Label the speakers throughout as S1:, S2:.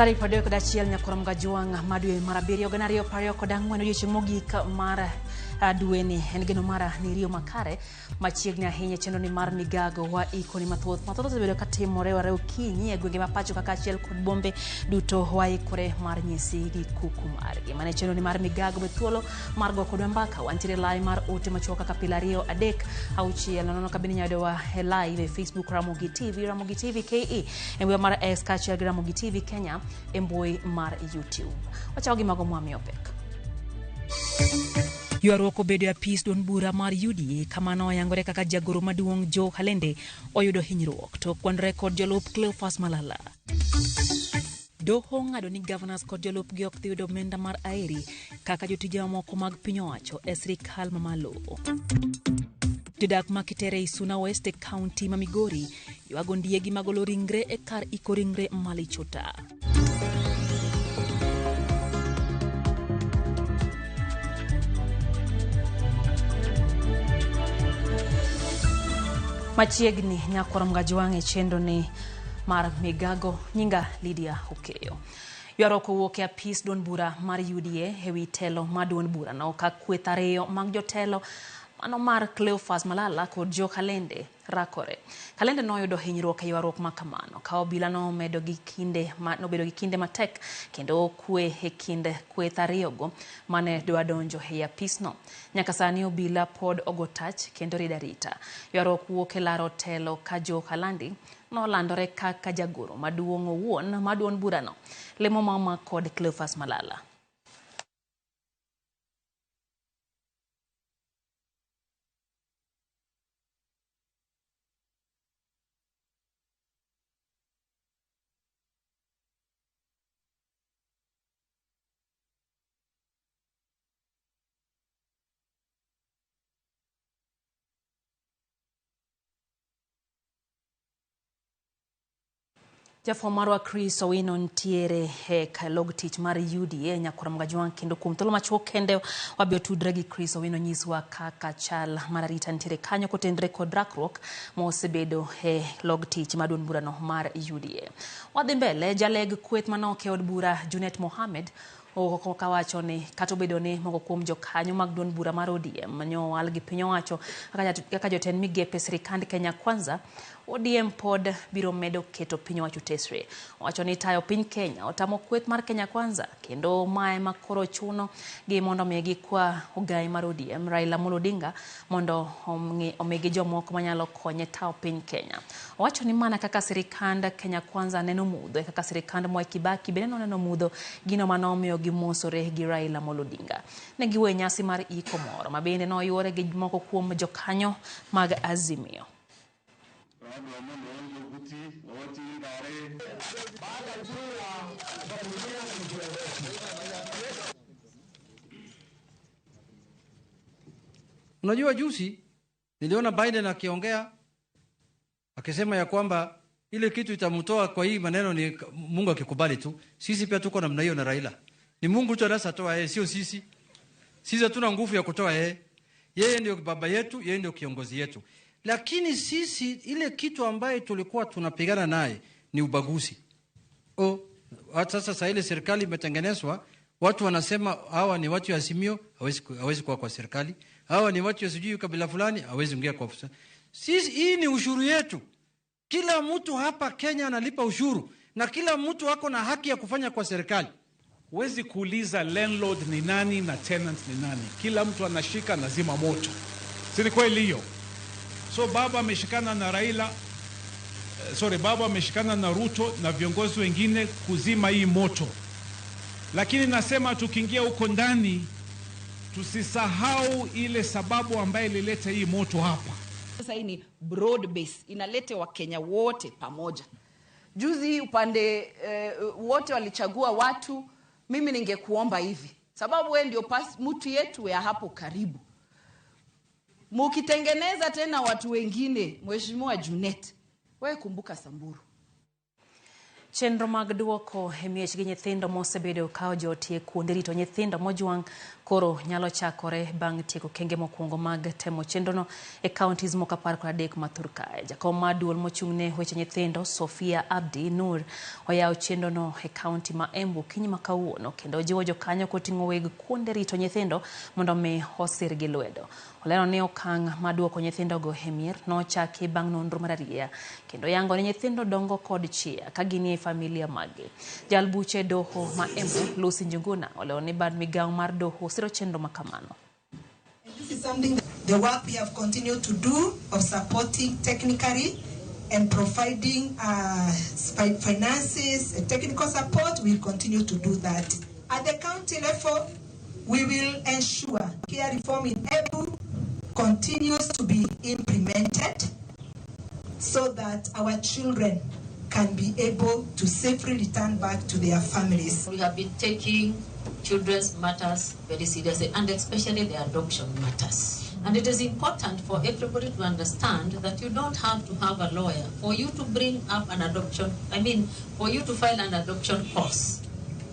S1: Tarik 31 nyakoro Mgajwang' ma dwe mar abiriyo gana ariyo piero kod ang'wen odiochieng' mogik mar dweni en geno mara ni riyo makare machiegni ahinya chenro ni mar migago wa ikoni mathoth mathoth osebedo katimore ware okinyi e gwenge ma pacho kaka achiel kod bombe duto waikore mar nyisi gi kuku margi. Mane chenro ni mar migago be thuolo mar go kodwa mbaka wantiere live mar ote machuok kaka pile 2 3 6 nono kabini nyalo e live e Facebook Ramogi TV, Ramogi TV KE e mbui mar X kaachiel gi Ramogi TV Kenya e mbui mar YouTube. Wachako gi mago mwamiyo pek. Ywaruok obedo e apis duond bura mar UDA kamano oyangore kaka jagoro maduong' Joe Kalende oyudo hinyruok tok kwanre kod jolup Cleophas Malala. Doho ong'ado ni governors kod jolupgi ok dhi yudo omenda mar aeri kaka jotije mamoko mag piny owacho e sirikal mamalo. Jodak ma Kitere Isuna West e kaunti ma Migori ywago ondiegi magolo ringre e kar iko ringre Malichota. Machiegni nyakwar Mgajwang' e chenro ni mar migago nyinga Lydia Okeyo. Ywaruok owuok e apis duond bura mar UDA ewi telo mar duond bura no ka kweth ariyo mag jotelo mano mar Cleophas Malala kod Joe Kalende rakore. Kalende noyudo hinyruok e ywaruok ma kamano ka obila nobedo gi kinde matek kendo kwe e kind kweth ariyogo mane dwa donjo e apisno. Nyaka sani obila pod ogo tach kendo rido arita. Ywaruok wuok e laro telo ka Joe Kalandi nolandore kaka jagoro maduong' owuon mar duond burano. Lemo mama kod Cleophas Malala. Jafwambo marwa Chris Owino ntiere e log tich mar UDA nyakwar Mgajwang' kendo kuom thuolo machuok kende wabiro tudre gi Chris Owino nyiswa kaka chal mar arita nitiere kanyo kotenre kod rakruok mosebedo e log tich mar duond burano mar UDA. Wadhi mbele, jaleg kweth manok e od bura Junet Mohamed owuok kawacho ni kata obedo ni moko kuom jokanyo mag duond bura mar ODM nyowal gi piny owacho kaka jotend migepe sirikand Kenya Kwanza, ODM pod biro medo keto piny owacho tesre. Owacho ni tayo piny Kenya otamo kweth mar Kenya Kwanza kendo mae ma koro chuno gi mondo mi gikwa ogai mar ODM Raila Amolo Odinga mondo omigi jomoko manyalo konye tayo piny Kenya. Owacho ni mana kaka sirikand Kenya Kwanza neno mudho e kaka sirikand Mwai Kibaki bende noneno mudho gino manomiyo gimosore gi Raila Amolo Odinga. Ne giweyo nyasi mar iko moro ma bende noyuore gi moko kuom jokanyo mag Azimio.
S2: Unajua juzi niliona Biden akiongea akisema ya kwamba ile kitu itamtoa kwa hii maneno ni Mungu akikubali tu. Sisi pia tuko namna hiyo na Raila. Ni Mungu tu anaweza toa yeye, sio sisi. Sisi hatuna nguvu ya kutoa yeye. Yeye ndio baba yetu, yeye ndio kiongozi yetu. Lakini sisi ile kitu ambaye tulikuwa tunapigana naye ni ubaguzi. Hata sasa ile serikali imetengenezwa, watu wanasema hawa ni watu wa Azimio, hawezi kuwa kwa serikali. Hawa ni watu wa sijui kabila fulani, hawezi ingia kwa ofisi. Sisi hii ni ushuru yetu. Kila mtu hapa Kenya analipa ushuru na kila mtu ako na haki ya kufanya kwa serikali.
S3: Huwezi kuuliza landlord ni nani na tenant ni nani. Kila mtu anashika na zima moto. Si ni kweli hiyo? So baba ameshikana na Raila, sorry, baba ameshikana na Ruto na viongozi wengine kuzima hii moto. Lakini nasema tukiingia huko ndani tusisahau ile sababu ambayo ilileta hii moto hapa.
S4: Sasa hii ni broad base, inalete Wakenya wote pamoja. Juzi upande wote walichagua watu. Mimi ningekuomba hivi, sababu wewe ndio mtu yetu ya hapo karibu. Mukitengeneza tena watu wengine, Mheshimiwa Junet, wewe kumbuka Samburu.
S1: Chenro mag duoko e miechgi nyithindo mosebedo ka ojotie kuonde rito nyithindo mojwang' koro nyalo chakore bang' tieko kenge mokwongo mag temo chenrono e counties moko 13 ma thur kae. Jakom mar duol mochung'ne weche nyithindo Sophia Abdi Nur oyawo chenrono e county ma Embu okinyi ma kawuono kendo jiwo jokanyo koting'o weg kuonde rito nyithindo mondo mi osirgi lwedo. Olero ni okang' mar duoko nyithindogo e mier nochaki bang' nonro mar arieya kendo yango ni nyithindo dongo kod chia ka ginie familia maggi. Jal buche doho ma Embu Lucy Njuguna olero ni bad migawo mar doho siro chenro ma kamano.
S5: This is something that the work we have continued to do of supporting technically and providing finances and technical support. We'll continue to do that. At the county level, we will ensure care reform in Embu continues to be implemented so that our children can be able to safely return back to their families.
S6: We have been taking children's matters very seriously, and especially the adoption matters. And it is important for everybody to understand that you don't have to have a lawyer for you to bring up an adoption, I mean, for you to file an adoption cause.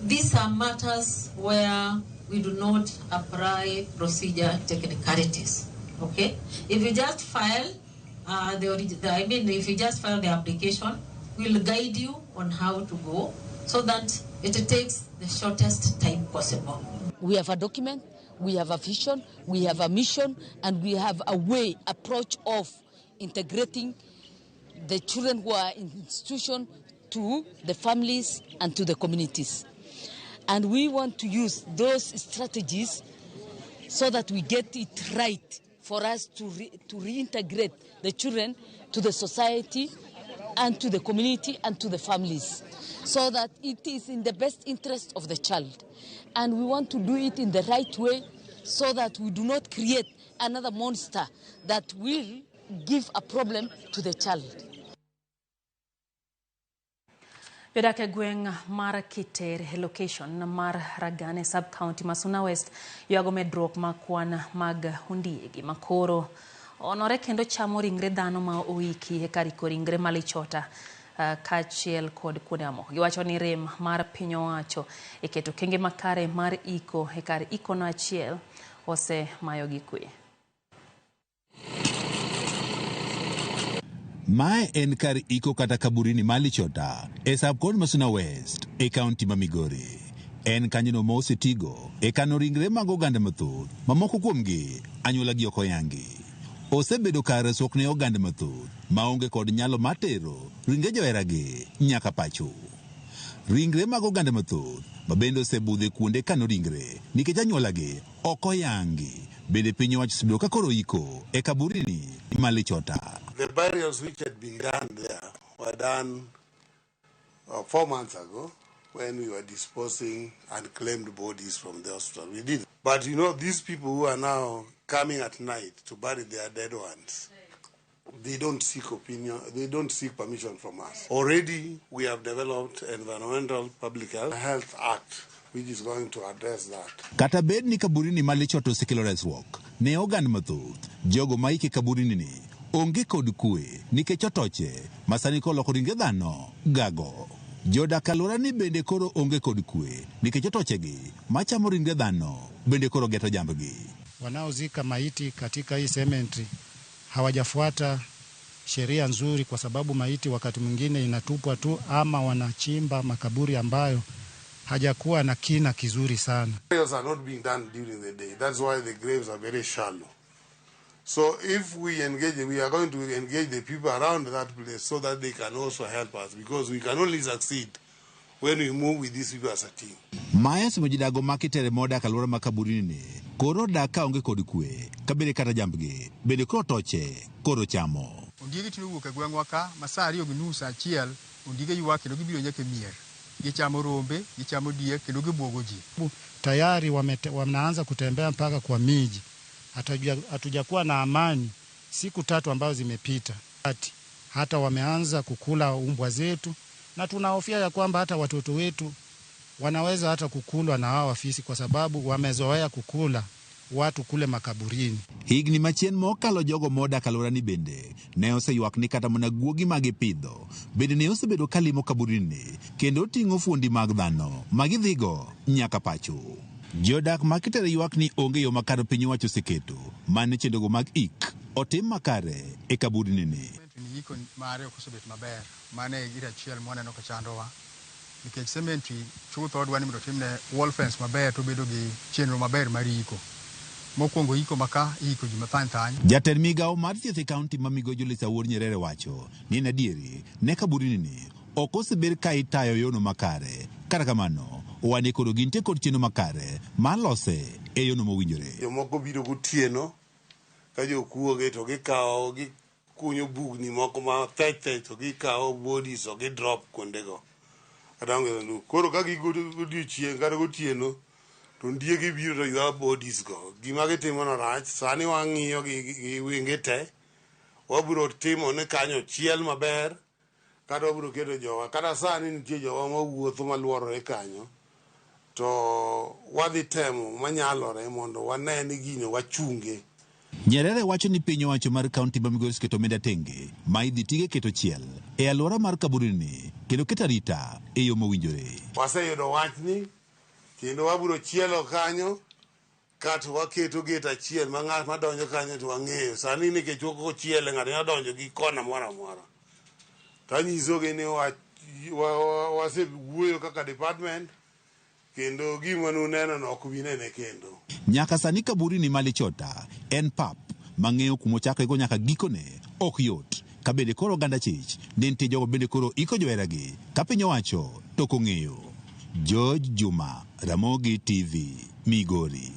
S6: These are matters where we do not apply procedure technicalities, okay? If you just file, if you just file the application, we'll guide you on how to go so that it takes the shortest time possible.
S7: We have a document, we have a vision, we have a mission, and we have a way, approach of integrating the children who are in institution to the families and to the communities. And we want to use those strategies so that we get it right for us to reintegrate the children to the society and to the community and to the families, so that it is in the best interest of the child. And we want to do it in the right way so that we do not create another monster that will give a problem to the child.
S1: Jodak e gweng' mar Kitere e location mar Ragane sub-county ma Suna West ywago medruok mag kwan mag ondiegi makoro onore kendo chamo ringre dhano ma oiki e kar iko ringre Malichota kaachiel kod kuonde mamoko. Giwacho ni rem mar piny owacho e keto kenge makare mar iko e kar ikono achiel osemayogi kwe.
S8: Mae en kar iko kata kaburini Malichota e sub-county ma Suna West e county ma Migori. En kanyono ma osetigo e kano ringre mag oganda mathoth ma moko kuomgi anyuolagi ok oyangi. Osebedo kar resruok ne oganda mathoth maonge kod nyalo mar tero ringre joheragi nyaka pacho. Ringre mag oganda mathoth ma bende osebudho e kuonde kano ringre nikech anyuolagi ok oyangi bende piny owacho osebedo ka koro iko e kaburini Malichota.
S9: The burials which had been done there were done 4 months ago when we were disposing unclaimed bodies from the hospital. We did. But you know, these people who are now coming at night to bury their dead ones, they don't seek opinion, they don't seek permission from us. Already we have developed Environmental Public Health Act, which is going to address that.
S8: Kata bed ni kaburini Malichota osekelo resruok ne oganda mathoth, jogo ma ike kaburini ni onge kod kwe nikech otoche masani koloko ringre dhano gago. Jodak alwora ni bende koro onge kod kwe nikech otochegi machamo ringre dhano bende koro geto jambgi.
S10: Wanaozika maiti katika hii cemetery hawajafuata sheria nzuri, kwa sababu maiti wakati mwingine inatupwa tu ama wanachimba makaburi ambayo hajakuwa na kina kizuri sana.
S9: Burials are not being done during the day. That's why the graves are very shallow. So if we engage, we are going to engage the people around that place so that they can also help us, because we can only succeed when we move with these people as a team.
S8: Maya somojidago ma Kitere modak alwora ma kaburini ni koro dak kaonge kod kwe kabende kata jambgi bende koro toche koro chamo.
S11: Ondiegi tinde owuok e gweng'wa ka ma saa 2:30 1 ondiege ywak kendo gibiro nyaka e mier. Gichamo rombe, gichamo diek kendo gibuogo ji.
S10: Tayari wanaanza kutembea mpaka kwa miji. Hatujakuwa na amani siku 3 ambazo zimepita. Hata wameanza kukula umbwa zetu, na tunahofia ya kwamba hata watoto wetu wanaweza hata kukulwa na hawa fisi, kwa sababu wamezoea kukula watu kule makaburini.
S8: Higni machien mokalo jogo modak alworani bende ne oseywak ni kata mana guogi ma gipidho bende ne osebedo kalimo kaburini kendo ting'o fuondi mag dhano ma gidhigo nyaka pacho. Jodak ma Kitere ywak ni onge yo makare piny owacho oseketo mane chenrogo mag ik otim makare e kaburini ni.
S11: Ni iko mare ok osebet maber. Mano e gir achiel mwaneno ka chandowa. Nikech cemetery chutho wadwa ni mondo otimne wall fence maber to obedo gi chenro maber mar iko. Mokwongo iko maka iko ji mathany thany.
S8: Jatend migawo mar thieth e kaunti ma Migoyi Julius Awuor Nyerere wacho ni en adieri ne kaburini ni ok osebed ka itayo yono makare. Kata kamano, wane koro gintie kod chenro makare mar lose e yono mowinjore.
S9: Jomoko biro gotieno ka jokuoge to gikawo gikunyo bugni moko ma thech thech to gikawo bodies to gidrop kuondego. Kata onge sanduk. Koro ka godiochieng' kata gotieno to ondiegi biro to ywa bodies go. Gima gitimo no rach. Sani wang'iyo gi wenge te. Wabiro timo ni kanyo chiel maber kata wabiro keto jowa. Kata sani nitie jowa mawuotho maluorore kanyo. To wadhi temo manyalore mondo wane ni gino wachunge.
S8: Nyerere wacho ni piny owacho mar kaunti ma Migori oseketo omenda tenge ma idhi tige keto chiel e alwora mar kaburini kendo keto arita e yo mowinjore.
S9: Waseyudo wachni kendo wabiro chielo kanyo kato waketo gate achiel ma ng'at madonjo kanyo to wang'eyo. Sani nikech ok ochiele ng'ato nyalo donjo gi kona moro amora. Tanyisogi ni wasewuoyo kaka department kendo gima nuneno no ok bi nene kendo.
S8: Nyaka sani kaburini ma Lichota en pap ma ng'eyo kumochakrego nyaka gikone ok yot. Ka bende koro oganda chich ni nitie jogo bende koro iko joheragi ka piny owacho to ok ong'eyo. George Juma, Ramogi TV, Migori.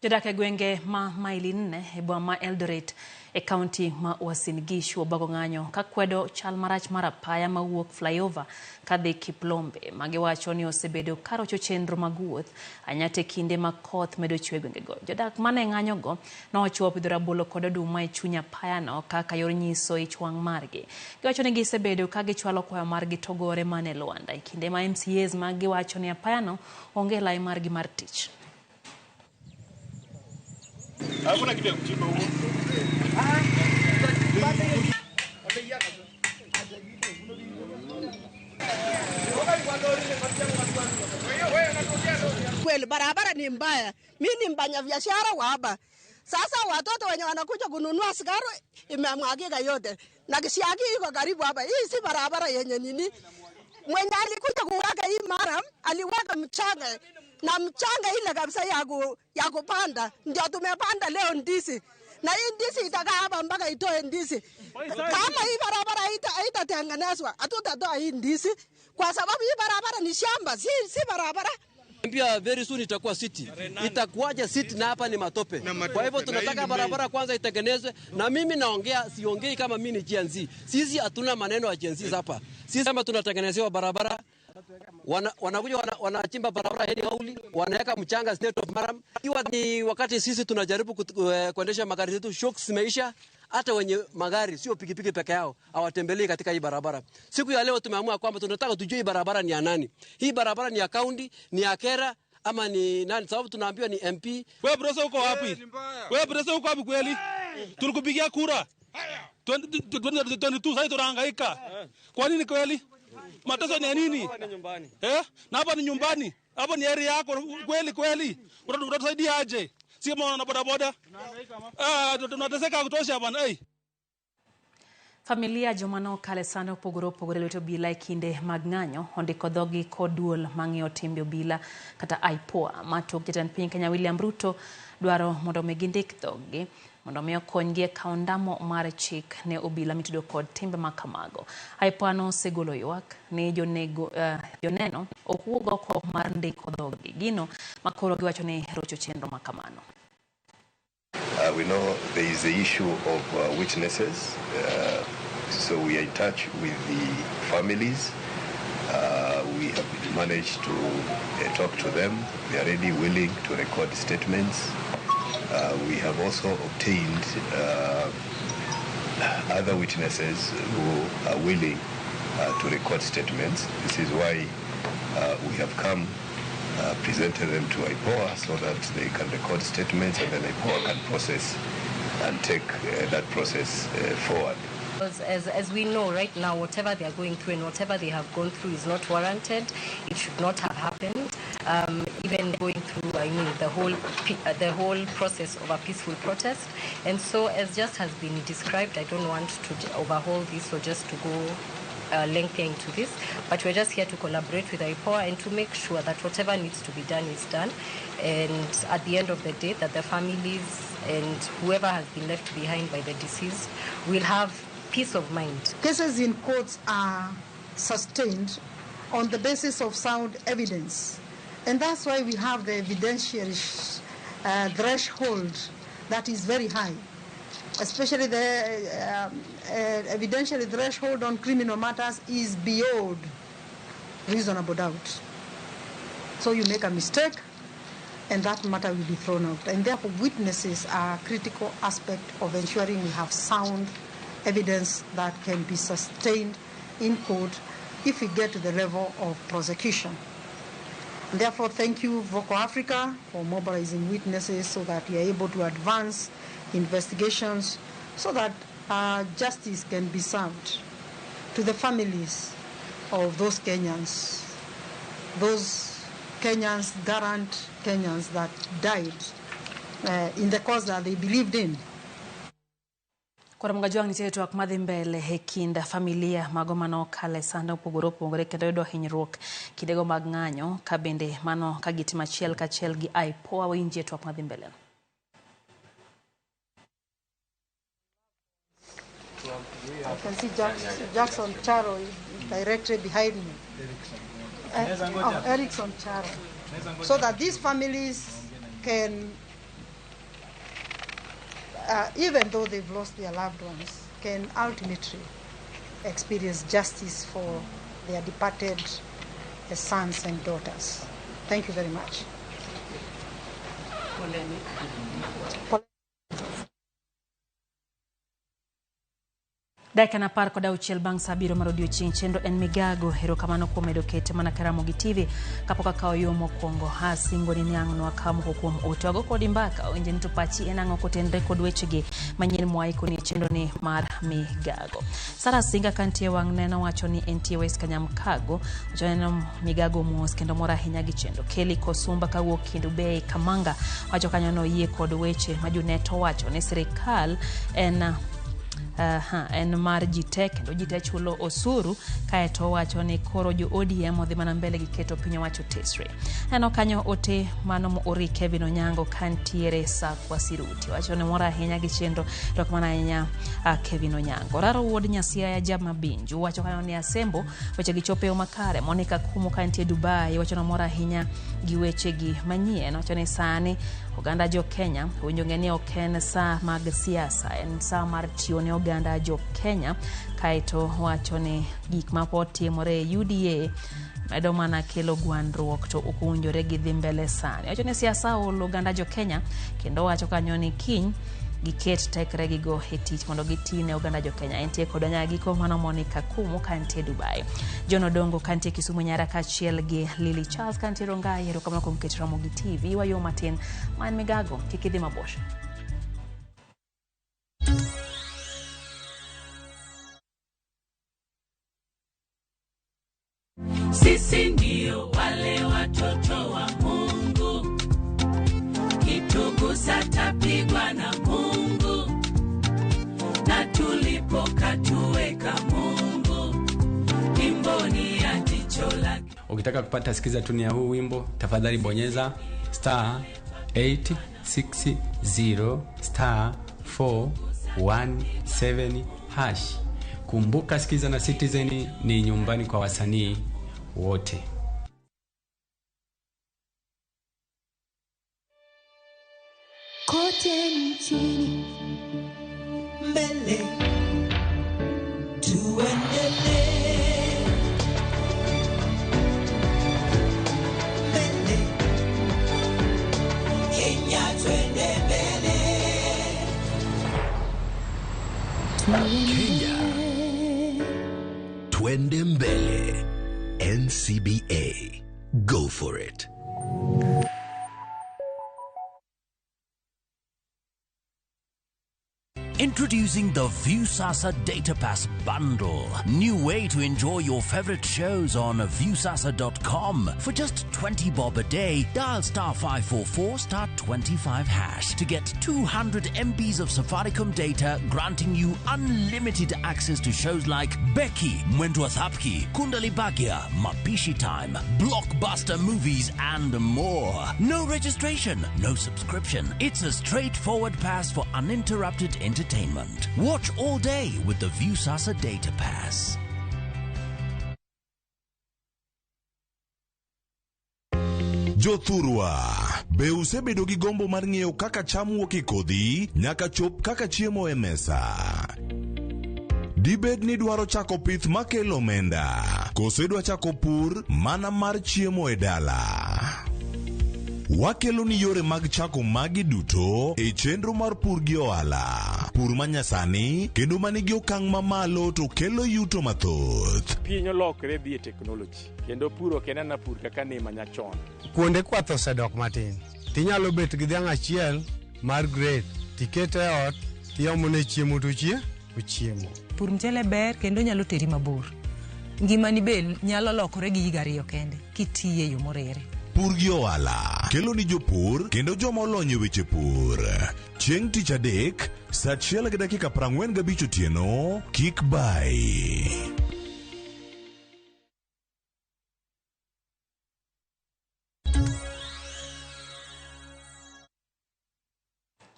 S1: Jodak e gwenge ma maili 4 e boma ma Eldoret e kaunti ma Uasin Gishu obago ng'anyo ka kwedo chal marach mar apaya mawuok flyover kadhi Kiplombe ma giwacho ni osebedo karocho chenro mag wuoth ahinya e kinde ma koth medo chwe e gwengego. Jodak mane ng'anyogo nochuo pidho rabolo kod oduma e chuny apayano kaka yor nyiso ich wang' margi. Giwacho ni gisebedo ka gichwalo kwayo margi to gore mana e lwanda e kinde ma MCAs mag giwacho ni apayano onge e lai margi mar tich.
S12: Hakuna kitu ya kuchimba huko.
S13: Kweli barabara ni mbaya. Mi ni mfanya biashara wa hapa. Sasa watoto wenye wanakuja kununua sigara imemwagika yote, na kisiagi iko karibu hapa. Hii si barabara yenye nini. Mwenye alikuja kuweka hii murram aliweka mchanga na mchanga ile kabisa ya kupanda, ndio tumepanda leo ndizi, na hii ndizi itakaa hapa mpaka itoe ndizi. Kama hii barabara haitatengenezwa, hatutatoa hii ndizi kwa sababu hii barabara ni shamba, si barabara.
S14: Pia very soon itakuwa city. Itakuwaje city na hapa ni matope? Kwa hivyo tunataka barabara kwanza itengenezwe, na mimi naongea, siongei kama mimi ni Gen Z. Sisi hatuna maneno ya Gen Z hapa. Sisi kama tunatengenezewa barabara wanakuja wanachimba barabara hadi hauli, wanaweka mchanga state of murram. Ikiwa ni wakati sisi tunajaribu kuendesha magari zetu, shocks zimeisha. Hata wenye magari sio pikipiki peke yao hawatembelei katika hii barabara. Siku ya leo tumeamua kwamba tunataka tujue hii barabara ni ya nani. Hii barabara ni ya kaunti, ni ya KeRRA ama ni nani? Sababu tunaambiwa ni MP.
S12: Wewe Prezo uko wapi? Wewe Prezo uko wapi kweli? Tulikupigia kura 2022, sasa tunahangaika. Kwa nini kweli? Mateso ni ya nini? Eh? Na hapa ni nyumbani. Hapa ni area yako kweli kweli. Unatusaidia aje? Si kama wana boda boda. Ah, tunateseka kutosha bwana. Hey.
S1: Familia joma nokale sand mopogore opogore lwet obila e kinde mag ng'anyo ondiko dhogi kod duol mang'iyo timbe obila kata IPOA ma tok jatend piny Kenya William Ruto dwaro mondo mi gindik dhoggi mondo mi okonygi e kawo ndamo mar chik ne obila mitudo kod timbe ma kamago. IPOA nosegolo ywak ni joneno ok wuog oko mar ndiko dhoggi, gino ma koro giwacho ni rocho chenro ma kamano.
S15: We know there is the issue of witnesses, so we are in touch with the families. We have managed to talk to them. They are ready, willing to record statements. We have also obtained other witnesses who are willing to record statements. This is why we have come presented them to IPOA so that they can record statements and then IPOA can process and take that process forward.
S16: Because as we know right now, whatever they are going through and whatever they have gone through is not warranted. It should not have happened. Even going through, I mean, the whole process of a peaceful protest. And so, as just has been described, I don't want to overhaul this or just to go lengthy into this, but we're just here to collaborate with IPOA and to make sure that whatever needs to be done is done, and at the end of the day, that the families and whoever has been left behind by the deceased will have peace of mind.
S5: Cases in courts are sustained on the basis of sound evidence, and that's why we have the evidentiary threshold that is very high, especially the evidentiary threshold on criminal matters is beyond reasonable doubt. So you make a mistake and that matter will be thrown out. And therefore witnesses are a critical aspect of ensuring we have sound evidence that can be sustained in court if we get to the level of prosecution. And therefore, thank you, Vocal Africa, for mobilizing witnesses so that we are able to advance investigations so that justice can be served to the families of those Kenyans, gallant Kenyans that died in the cause that they believed in.
S1: Koro Mgajwang' nitie twak madhi mbele e kind familia mago manokale sanda opogore opogore kendo yudo hinyruok kindego mag ng'anyo ka bende mano ka gitimo achiel kachiel gi IPOA. Winjie twak madhi mbele.
S5: I can see Jackson Charo directly behind me. Erickson Charo. So that these families can, even though they've lost their loved ones, can ultimately experience justice for their departed sons and daughters. Thank you very much.
S4: Polemic.
S1: Dakika 16 bang' saa 7 mar odiochieng' chenro en migago. Erokamano kuom medo kete mana Karamogi TV kapok akawo yo mokwongo. Asingo ni niang' nwakaw moko kuom ote wago kodi mbaka owinje ni to pachi en ang'o kotenre kod wechegi manyien mwaiko ni chenro ni mar migago. Sara Singa kantie wang' neno wacho ni entie West Kanyamkago wacho neno migago mos kendo mor ahinya gi chenro. Kelly Kosumba kawuok Kendu Bay Kamanga wacho kanyo noyie kod weche ma Junet owacho ni sirikal en en mar ji te kendo ji te chulo osuru. Kaeto wacho ni koro jo ODM odhi mana mbele gi keto piny owacho tesre. Neno kanyo ote mano moori Kevin Onyango kantiere Sakwa Siruti wacho ni mor ahinya gi chenro erokamano ahinya Kevin Onyango. Raro wuod Nyasiaya Jamabinju wacho kanyo ni Asembo weche gi chopo e yo makare. Monica Kumo kantie Dubai wacho ni mor ahinya gi weche gi manyien. Wacho ni sani oganda jo Kenya owinjo ng'e ni ok en saa mag siasa, en saa mar tiyo ne oganda jo Kenya. Kaeto wacho ni gik ma pod timore e UDA medo mana kelo gwandruok to ok owinjore gidhi mbele sani. Wacho ni siasa oolo oganda jo Kenya kendo wacho kanyo ni kiny giket tekre gigo e tich mondo giti ne oganda jo Kenya. Entie kod giko mano Monica Kumu kantie Dubai, John Odongo kantie Kisumu Nyara kaachiel gi Lily Charles kantie Rongai. Erokamano kuom keto Ramogi TV. Wayo matin ma en migago, kik idhi mabor.
S17: Sisi ndio wale watoto wa Mungu, kitugusa tapigwa na Mungu, na tulipokatuweka Mungu imboni ya jicho lake.
S18: Ukitaka kupata sikiza tuni ya huu wimbo, tafadhali bonyeza star 860 star 417 hash. Kumbuka Sikiza na Citizen ni nyumbani kwa wasanii wote.
S17: Kote nchini mbele tuendelee, mbele Kenya twende mbele.
S19: Kenya twende mbele. NCBA. Go for it. Introducing the Viusasa Data Pass Bundle. New way to enjoy your favorite shows on Viusasa.com. For just 20 bob a day, dial star 544 star 25 hash to get 200 MBs of Safaricom data, granting you unlimited access to shows like Becky, Mwendwa Thapki, Kundali Bhagya, Mapishi Time, blockbuster movies, and more. No registration, no subscription. It's a straightforward pass for uninterrupted entertainment. Watch all day with the Viusasa Data Pass.
S20: Jothurwa, be usebedo gi gombo mar ng'eyo kaka cham wuok e kodhi nyaka chop kaka chiemo e mesa? Dibed ni dwaro chako pith makelo omenda, koso idwa chako pur mana mar chiemo e dala? Wakelo ni yore mag chako magi duto e chenro mar pur gi ohala. Pur manyasani kendo manigi okang' mamalo to kelo yuto mathoth.
S21: Piny olokre dhi e teknoloji kendo pur ok en ana pur kaka ne manyachon.
S22: Kuonde kwath osedok matin. Tinyalo bet gi dhiang' achiel mar grade, tikete e ot, tiomone chiemo to ochiemo.
S23: Pur mchele ber kendo nyalo teri mabor. Ngimani be nyalo lokore gi higa ariyo kende kitiye e yo morere.
S20: Pur gi ohala kelo ni jopur kendo joma olony e weche pur. Chieng' tich adek, saa 1:45 otieno, kik bai.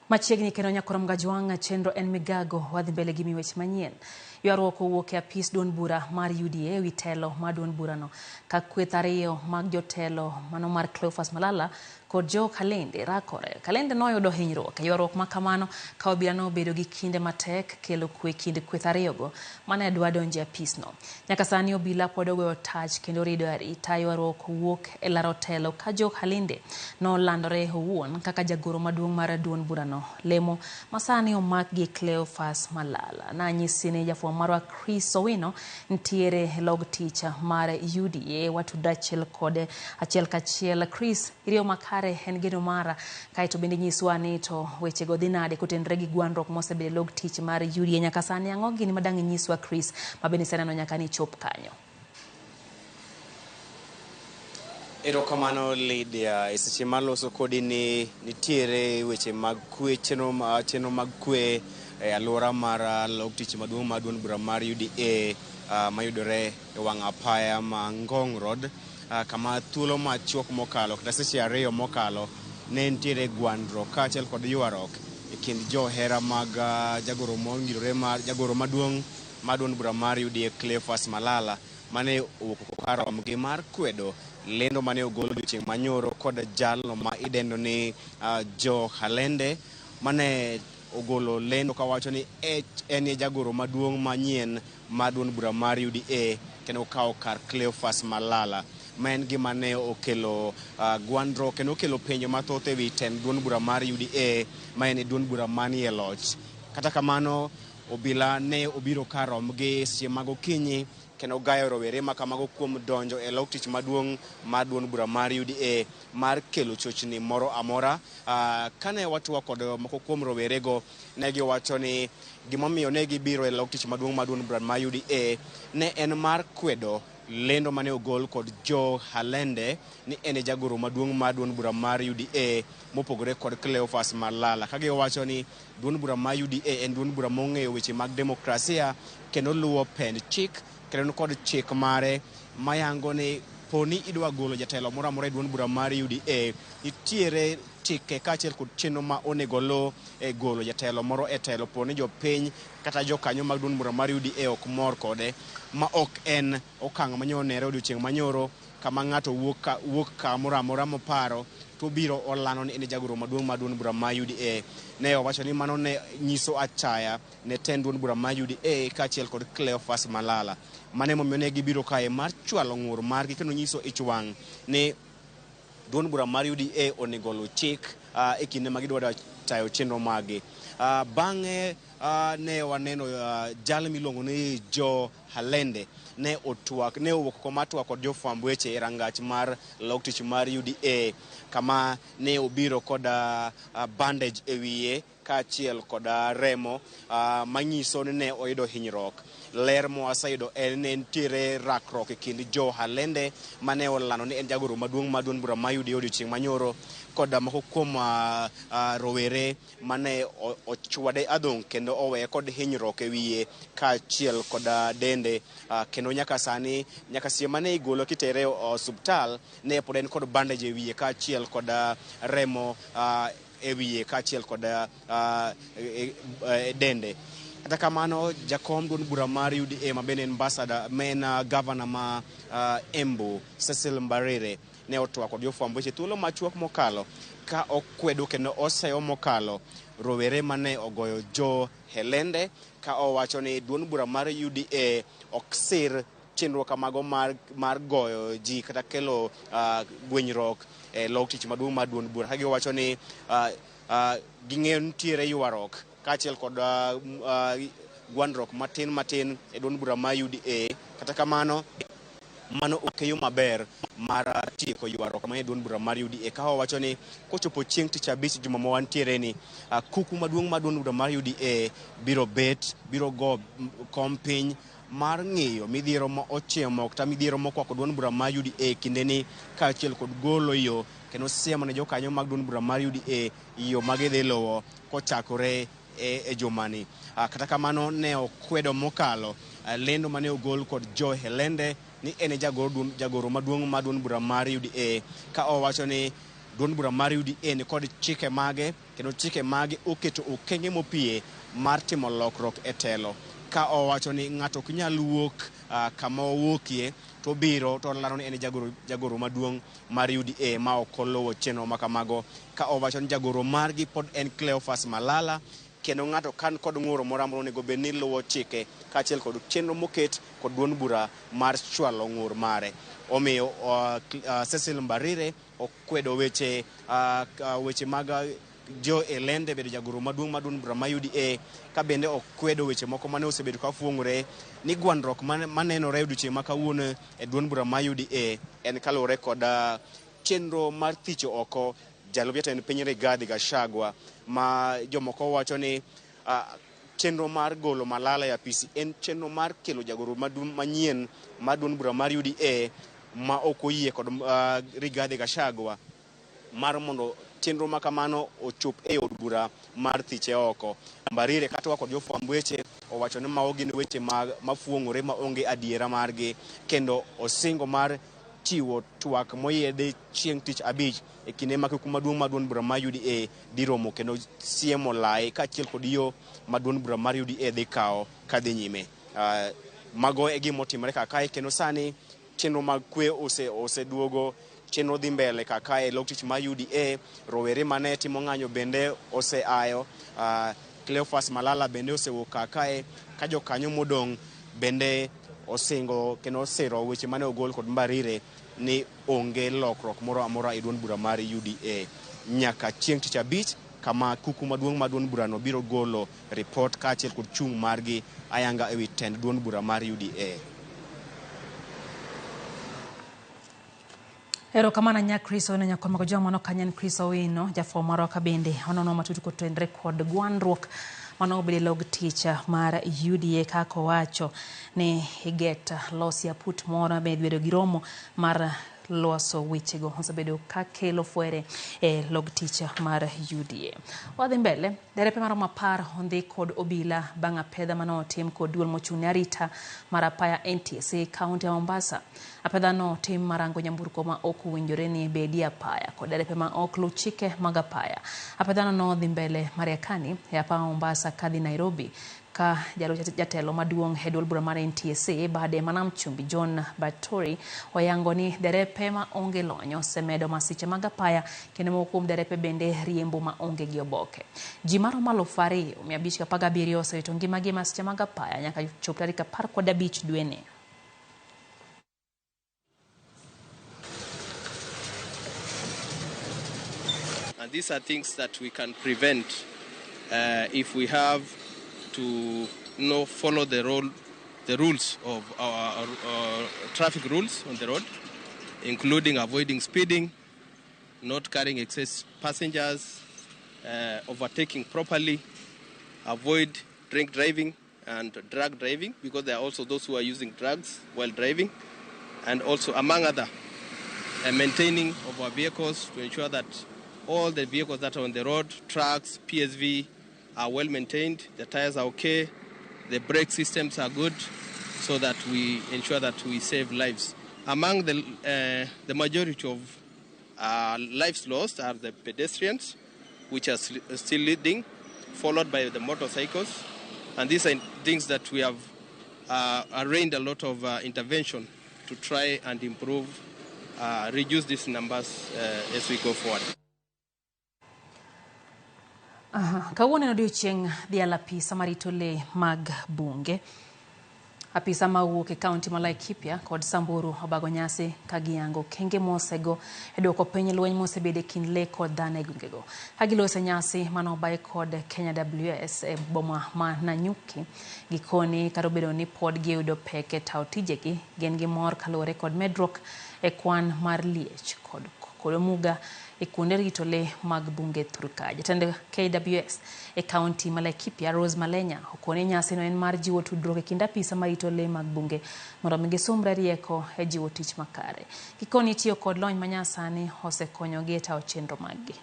S1: Machiegni kendo nyakoro Mgajwang' chenro en migago wadhi mbele gi miwech manyien. Ywaruok owuok e apis duond bura mar UDA ewi telo mar duond burano ka kweth ariyo mag jotelo mano mar Cleophas Malala kod Joe Kalende rakore. Kalende noyudo hinyruok e ywaruok ma kamano ka obila nobedo gi kinde matek kelo kwe kind kweth ariyogo mane dwa donjo e apisno. Nyaka sani obila pod ogoyo tach kendo rido arita. Ywaruok owuok e laro telo ka Joe Kalende nolandore owuon kaka jagoro maduong' mar duond burano. Lemo masani omak gi Cleophas Malala. Nanyisi ni jafwambo marwa Chris Owino ntiere log tich mar UDA watuda achiel kode achiel kachiel. Chris, iriyo makare en geno mara kaeto bende nyiswa ni to wechego dhi nade kotenore gi gwandruok mosebedo e log tich mar UDA nyaka sani. Ang'o gini madang' inyiswa Chris mabende iseneno nyaka ni chop kanyo?
S24: Erokamano Lydia, e seche maloso kodi ni nitiere weche mag kwe, chenro mag kwe e alwora mar log tich maduong' mar duond bura mar UDA mayudore e wang' apaya ma Ngong Road, kama thuolo machuok mokalo kata seche ariyo mokalo ne nitiere gwandruok kaachiel kod ywaruok e kind johera mag jagoro mongirore mar jagoro maduong' mar duond bura mar UDA Cleophas Malala mane owuok kar romgi mar kwedo lendo mane ogol odiochieng' manyoro kod jalno ma idendo ni Joe Halende mane ogolo lendo kawacho ni en e jagoro maduong' manyien mar duond bura mar UDA kendo okawo kar Cleophas Malala, ma en gima ne okelo gwandruok kendo okelo penjo mathoth ewi tend duond bura mar UDA ma en e duond bura manie loch. Kata kamano obila ne obiro kar romgi seche mag okinyi kendo gayo rowere makamago kuom donjo e log tich maduong' mar duond bura mar UDA mar kelo chochni moro amora. Kane watwa kod moko kuom rowerego, ne giwacho ni gimomiyo ne gibiro e log tich maduong' mar duond bura mar UDA ne en mar kwedo lendo mane ogol kod Joe Halende ni en e jagoro maduong' mar duond bura mar UDA mopogore kod Cleophas Malala, ka giwacho ni duond bura mar UDA en duond bura mong'eyo weche mag demokrasia kendo luwo pend chik kendo kod chik mare mayango ni poni idwa golo jatelo moro amora e duond bura mar UDA nitiere chike kaachiel kod chenro ma onego luw e golo jatelo moro e telo poni jopiny kata jokanyo mag duond bura mar UDA ok mor kode, ma ok en okang' manyonere odiochieng' manyoro kama ng'ato wuok kamoro amora moparo to biro olando ni en jagoro maduong' mar duond bura mar UDA. Ne owacho ni mano ne nyiso achaya ne tend duond bura mar UDA kaachiel kod Cleophas Malala. Mano emomiyo ne gibiro kae mar chwalo ng'ur margi kendo nyiso ich wang' ni duond bura mar UDA onego oluw chik e kinde ma gidwa tayo chenro magi. Bang'e ne waneno jal miluongo ni Joe Halende ne otwak ne owuok oko mar twak kod jofwamb weche e rangach mar lok tich mar UDA kama ne obiro kod bandage e wiye kaachiel kod remo manyiso ni ne oyudo hinyruok. Ler mwaseyudo en ni nitiere rakruok e kind Joe Halende mane olando ni en jagoro maduong' mar duond bura mar UDA odiochieng' manyoro kod moko kuom rowere mane ochwade adhong' kendo oweye kod hinyruok e wiye kaachiel kod dende, kendo nyaka sani nyaka seche mane igolo kitere e osuptal ne pod en kod bandage e wiye kaachiel kod remo e wiye kaachiel kod dende. Kata kamano jakom duond bura mar UDA ma bende en ambassador ma en gavana ma Embu Cecil Mbarire ne otwak kod jofwamb weche thuolo machuok mokalo ka okwedo kendo oseyo mokalo rowere mane ogoyo Joe Helende ka owacho ni duond bura mar UDA ok sir chenro kamago mar goyo ji kata kelo gwenyruok e lok tich maduong' mar duond bura. Ka giwacho ni ging'eyo nitiere ywaruok kaachiel kod gwandruok matin matin e duond bura mar UDA. Kata kamano mano ok e yo maber mar tieko ywaruok ma e duond bura mar UDA, ka owacho ni kochopo chieng' tich abich juma ma wantiere ni kuku maduong' mar duond bura mar UDA biro bet biro go kom piny mar ng'iyo midhiero ma ochimo kata midhiero mokwako duond bura mar UDA kindeni kaachiel kod golo yo kendo siemo ne jokanyo mag duond bura mar UDA yo ma gidhi luwo kochakore e jumani. Kata kamano ne okwedo mokalo lendo mane ogol kod Joe Helende ni en e jagoro maduong' mar duond bura mar UDA ka owacho ni duond bura mar UDA ni kod chike mage kendo chike mage oketo okenge mopie mar timo lokruok e telo, ka owacho ni ng'ato ok nyal wuok kama owuokie to biro to olando ni en jagoro maduong' mar UDA ma ok oluwo chenro ma kamago, ka owacho ni jagoro margi pod en Cleophas Malala kendo ng'ato kan kod ng'uro moro amora onego bed ni luwo chike kaachiel kod chenro moket kod duond bura mar chwalo ng'ur mare. Omiyo Cecil Mbarire okwedo weche mag Joe Helende bedo jagoro maduong' mar duond bura mar UDA, ka bende okwedo weche moko mane osebedo ka fuong'ore ni gwandruok manenore odiochieng' ma kawuono e duond bura mar UDA en kaluwore kod chenro mar thicho oko jalup jatend piny Rigathi Gachagua, ma jomoko wacho ni chenro mar golo Malala e apisi en chenro mar kelo jagoro manyien mar duond bura mar UDA ma ok oyie kod Rigathi Gachagua mar mondo chenro ma kamano ochop e od bura mar thiche oko. Mbarire kata kod jofwamb weche owacho ni mago gin weche mafuong'ore ma onge adiera margi, kendo osingo mar chiwo twak moyiedhi chieng' tich abich e kinde ma kuku maduong' mar duond bura mar UDA dhi romo kendo siemo lai kaachiel kod yo ma duond bura mar UDA dhi kawo kadhi nyime. Mago e gima otimore kaka kae, kendo sani chenro mag kwe oseduogo, chenro dhi mbele kaka kae lok tich mar UDA, rowere mane timo ng'anyo bende oseayo, Cleophas Malala bende osewuok kaka kae, ka jokanyo modong' bende osingo kendo osiro weche mane ogol kod Mbarire ni onge lokruok moro amora e duond bura mar UDA nyaka chieng' tich abich kama kuku maduong' mar duond burano biro golo ripot kaachiel kod chung' margi ayanga ewi tend duond bura mar UDA.
S1: Erokamano nya Chris Owino, nyakwa mago joma mano kanyo en Chris Owino, jafwambo marwa ka bende onono matut kotenre kod gwandruok mano obedo e log tich mar UDA kaka owacho ni iget losi aput moro be bedo gi romo mar loso wechego osebedo ka kelo fwere e log tich mar UDA. Wadhi mbele, derepe maromo 10 ondhi kod obila bang' apedha mane otim kod duol mochung' ne arita mar apaya NTSA kaunti ya Mombasa. Apedha no otim marango nyamburko ma ok owinjore ni bedi apaya kod derepe ma ok luw chike mag apaya. Apedha no nodhi mbele Mariakani e apaya Mombasa kadhi Nairobi ka jatelo maduong' e duol bura mar NTSA bade manam chumbi John Batori oyango ni derepe ma onge lony osemedo masiche mag apaya kendo moko kuom derepe bende riembo ma onge gi oboke. Ji maromo 2517 osewito ngimagi e masiche mag apaya nyaka chop tarik 15 dweni.
S2: And And these are things that we can prevent if we have to follow the rules of our traffic rules on the road, including avoiding speeding, not carrying excess passengers, overtaking properly, avoid drink driving and drug driving, because there are also those who are using drugs while driving, and also, among other, maintaining of our vehicles to ensure that all the vehicles that are on the road, trucks, PSV, are well maintained, the tires are okay, the brake systems are good, so that we ensure that we save lives. Among the majority of lives lost are the pedestrians, which are still leading, followed by the motorcycles. And these are things that we have arranged a lot of intervention to try and improve, reduce these numbers as we go forward.
S1: Kawuono en odiochieng' dhialo apisa marito lee mag bunge. Apisa mawuok e kaunti ma Laikipia kod Samburu obago nyasi ka giyango okenge mosego e duoko piny lweny mosebedo e kind lee kod dhano e gwengego. Ka giloso nyasi mane obaye kod Kenya WS e boma ma Nanyuki, gikoni kata obedo ni pod giyudo pek e tayo tijegi, gin gi mor kaluwore kod medruok e kwan mar liech kod omuga e kuonde rito lee mag bunge thurka. Jatend KWS e kaunti ma Laikipia, Rose Malenya, okone nyasino en mar jiwo tudruok e kind apisa marito lee mag bunge mondo mi gisumre rieko e jiwo tich makare. Gikoni tiyo kod lony manyasani osekonyogi e tayo chenro maggi.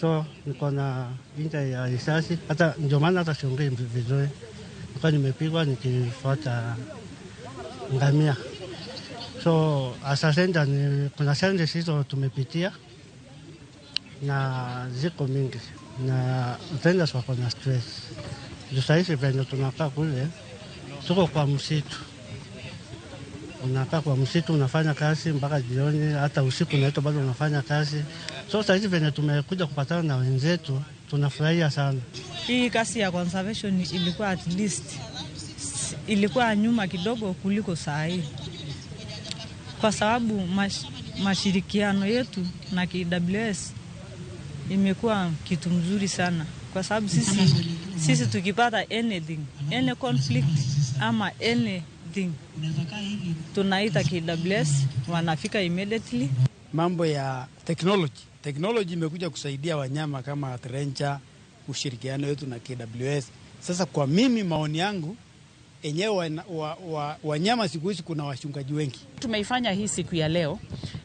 S3: So niko na inja ya risasi, hata ndio maana hata siongei vizuri. Nilikuwa nimepigwa nikifuata ngamia. So asasenda ni kuna challenges hizo tumepitia na ziko mingi na tenders wako na stress. Juu saa hizi venye tunakaa kule, tuko kwa msitu. Unakaa kwa msitu unafanya kazi mpaka jioni, hata usiku unaitwa bado unafanya kazi. So saa hizi venye tumekuja kupatana na wenzetu tunafurahia sana.
S6: Hii kazi ya conservation ilikuwa at least ilikuwa nyuma kidogo kuliko saa hii, kwa sababu mashirikiano yetu na KWS imekuwa kitu mzuri sana, kwa sababu sisi tukipata anything, any conflict ama anything, tunaita KWS, wanafika immediately.
S7: Mambo ya technology imekuja kusaidia wanyama kama trencher, ushirikiano wetu na KWS. Sasa kwa mimi maoni yangu enyewe wanyama siku hizi kuna wachungaji wengi.
S25: Tumeifanya hii siku ya leo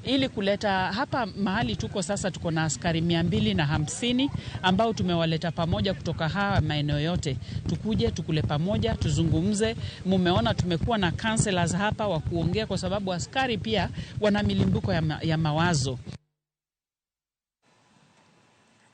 S25: ili kuleta hapa mahali tuko sasa, tuko na askari 250 ambao tumewaleta pamoja kutoka haya maeneo yote. Tukuje tukule pamoja, tuzungumze. Mumeona tumekuwa na counselors hapa wa kuongea, kwa sababu askari pia wana milimbuko ya mawazo.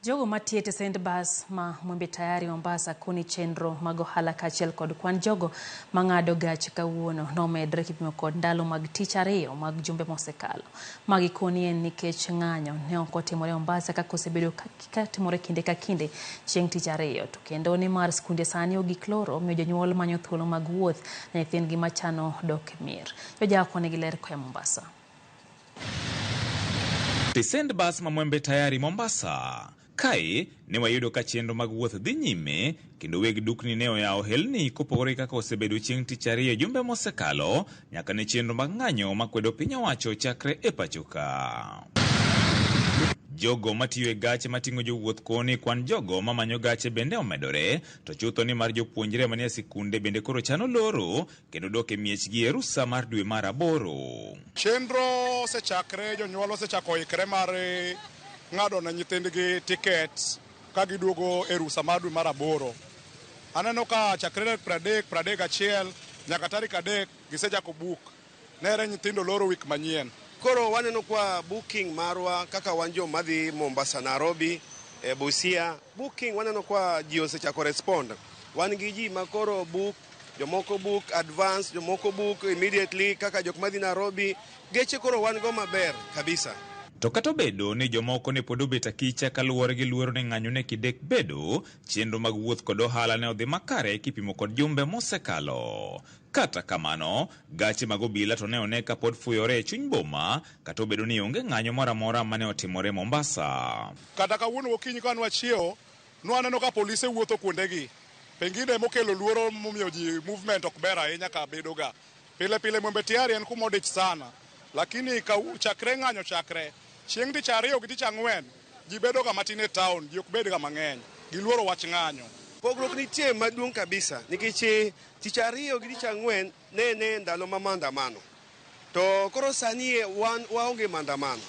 S1: Jogo matiyo e tesend bas ma Mwembe Tayari Mombasa koni chenro mag ohala kaachiel kod kwan jogo mang'ado gach kawuono nomedre kipimo kod ndalo mag tich ariyo mag jumbe mosekalo. Magi koni en nikech ng'anyo ne ok otimore Mombasa kaka osebedo katimore kinde ka kinde chieng' tich ariyo. To kendo ni mar skunde sani ogik loro omiyo jonyuol manyo thuolo mag wuoth ne nyithindgi machano dok e mier. Jojako nigi ler koa Mombasa.
S26: Tesend bas ma Mwembe Tayari Mombasa. Kae ne wayudo ka chenro mag wuoth dhi nyime kendo weg dukni ne oyawo helni kopogore kaka osebedo chieng' tich ariyo jumbe mosekalo nyaka ne chenro mag ng'anyo makwedo piny owacho chakre e pacho ka. Jogo matiyo e gache mating'o jowuoth koni kwan jogo mamanyo gache bende omedore, to chutho ni mar jopuonjre manie sikunde bende koro chano loro kendo dok e miechgi e rusa mar dwe mar 8.
S27: Chenro osechakre, jonyuol osechako ikre mar ng'ado ne nyithindgi tiket ka giduogo e rusa mar dwe mar 8. Aneno ka chakre tarik 30, 31 nyaka tarik 3 gisechako book. Nere nyithindo loro wik manyien.
S28: Koro waneno kwa booking marwa kaka wan joma dhi Mombasa, Nairobi, Busia. Booking waneno kwa ji osechako respond. Wan gi ji ma koro book, jomoko book advance, jomoko book immediately kaka jok madhi Nairobi. Geche koro wan go maber kabisa.
S26: To kata obedo ni jomoko ne pod obet akicha kaluwore gi luoro ni ng'anyo ne kidek bedo, chenro mag wuoth kod ohala ne odhi makare kipimo kod jumbe mosekalo. Kata kamano, gache mag obila to ne one ka pod fuyore e chuny boma, kata obedo ni onge ng'anyo moro amora mane otimore Mombasa.
S27: Kata kawuono gokinyi ka nwachiewo, nwaneno ka polise wuotho kuondegi. Pengine mokelo luoro momiyo ji movement ok ber ahinya ka bedoga. Pile pile Mwembe Tayari en kuma odich sana. Lakini ka chakre ng'anyo chakre, chieng' tich ariyo gi tich ang'wen, ji bedo ga matin e town, ji ok bed ga mang'eny. Giluoro wach ng'anyo.
S28: Pogruok nitie maduong' kabisa nikech tich ariyo gi tich ang'wen ne ne ndalo ma maandamano. To koro sani wan waonge maandamano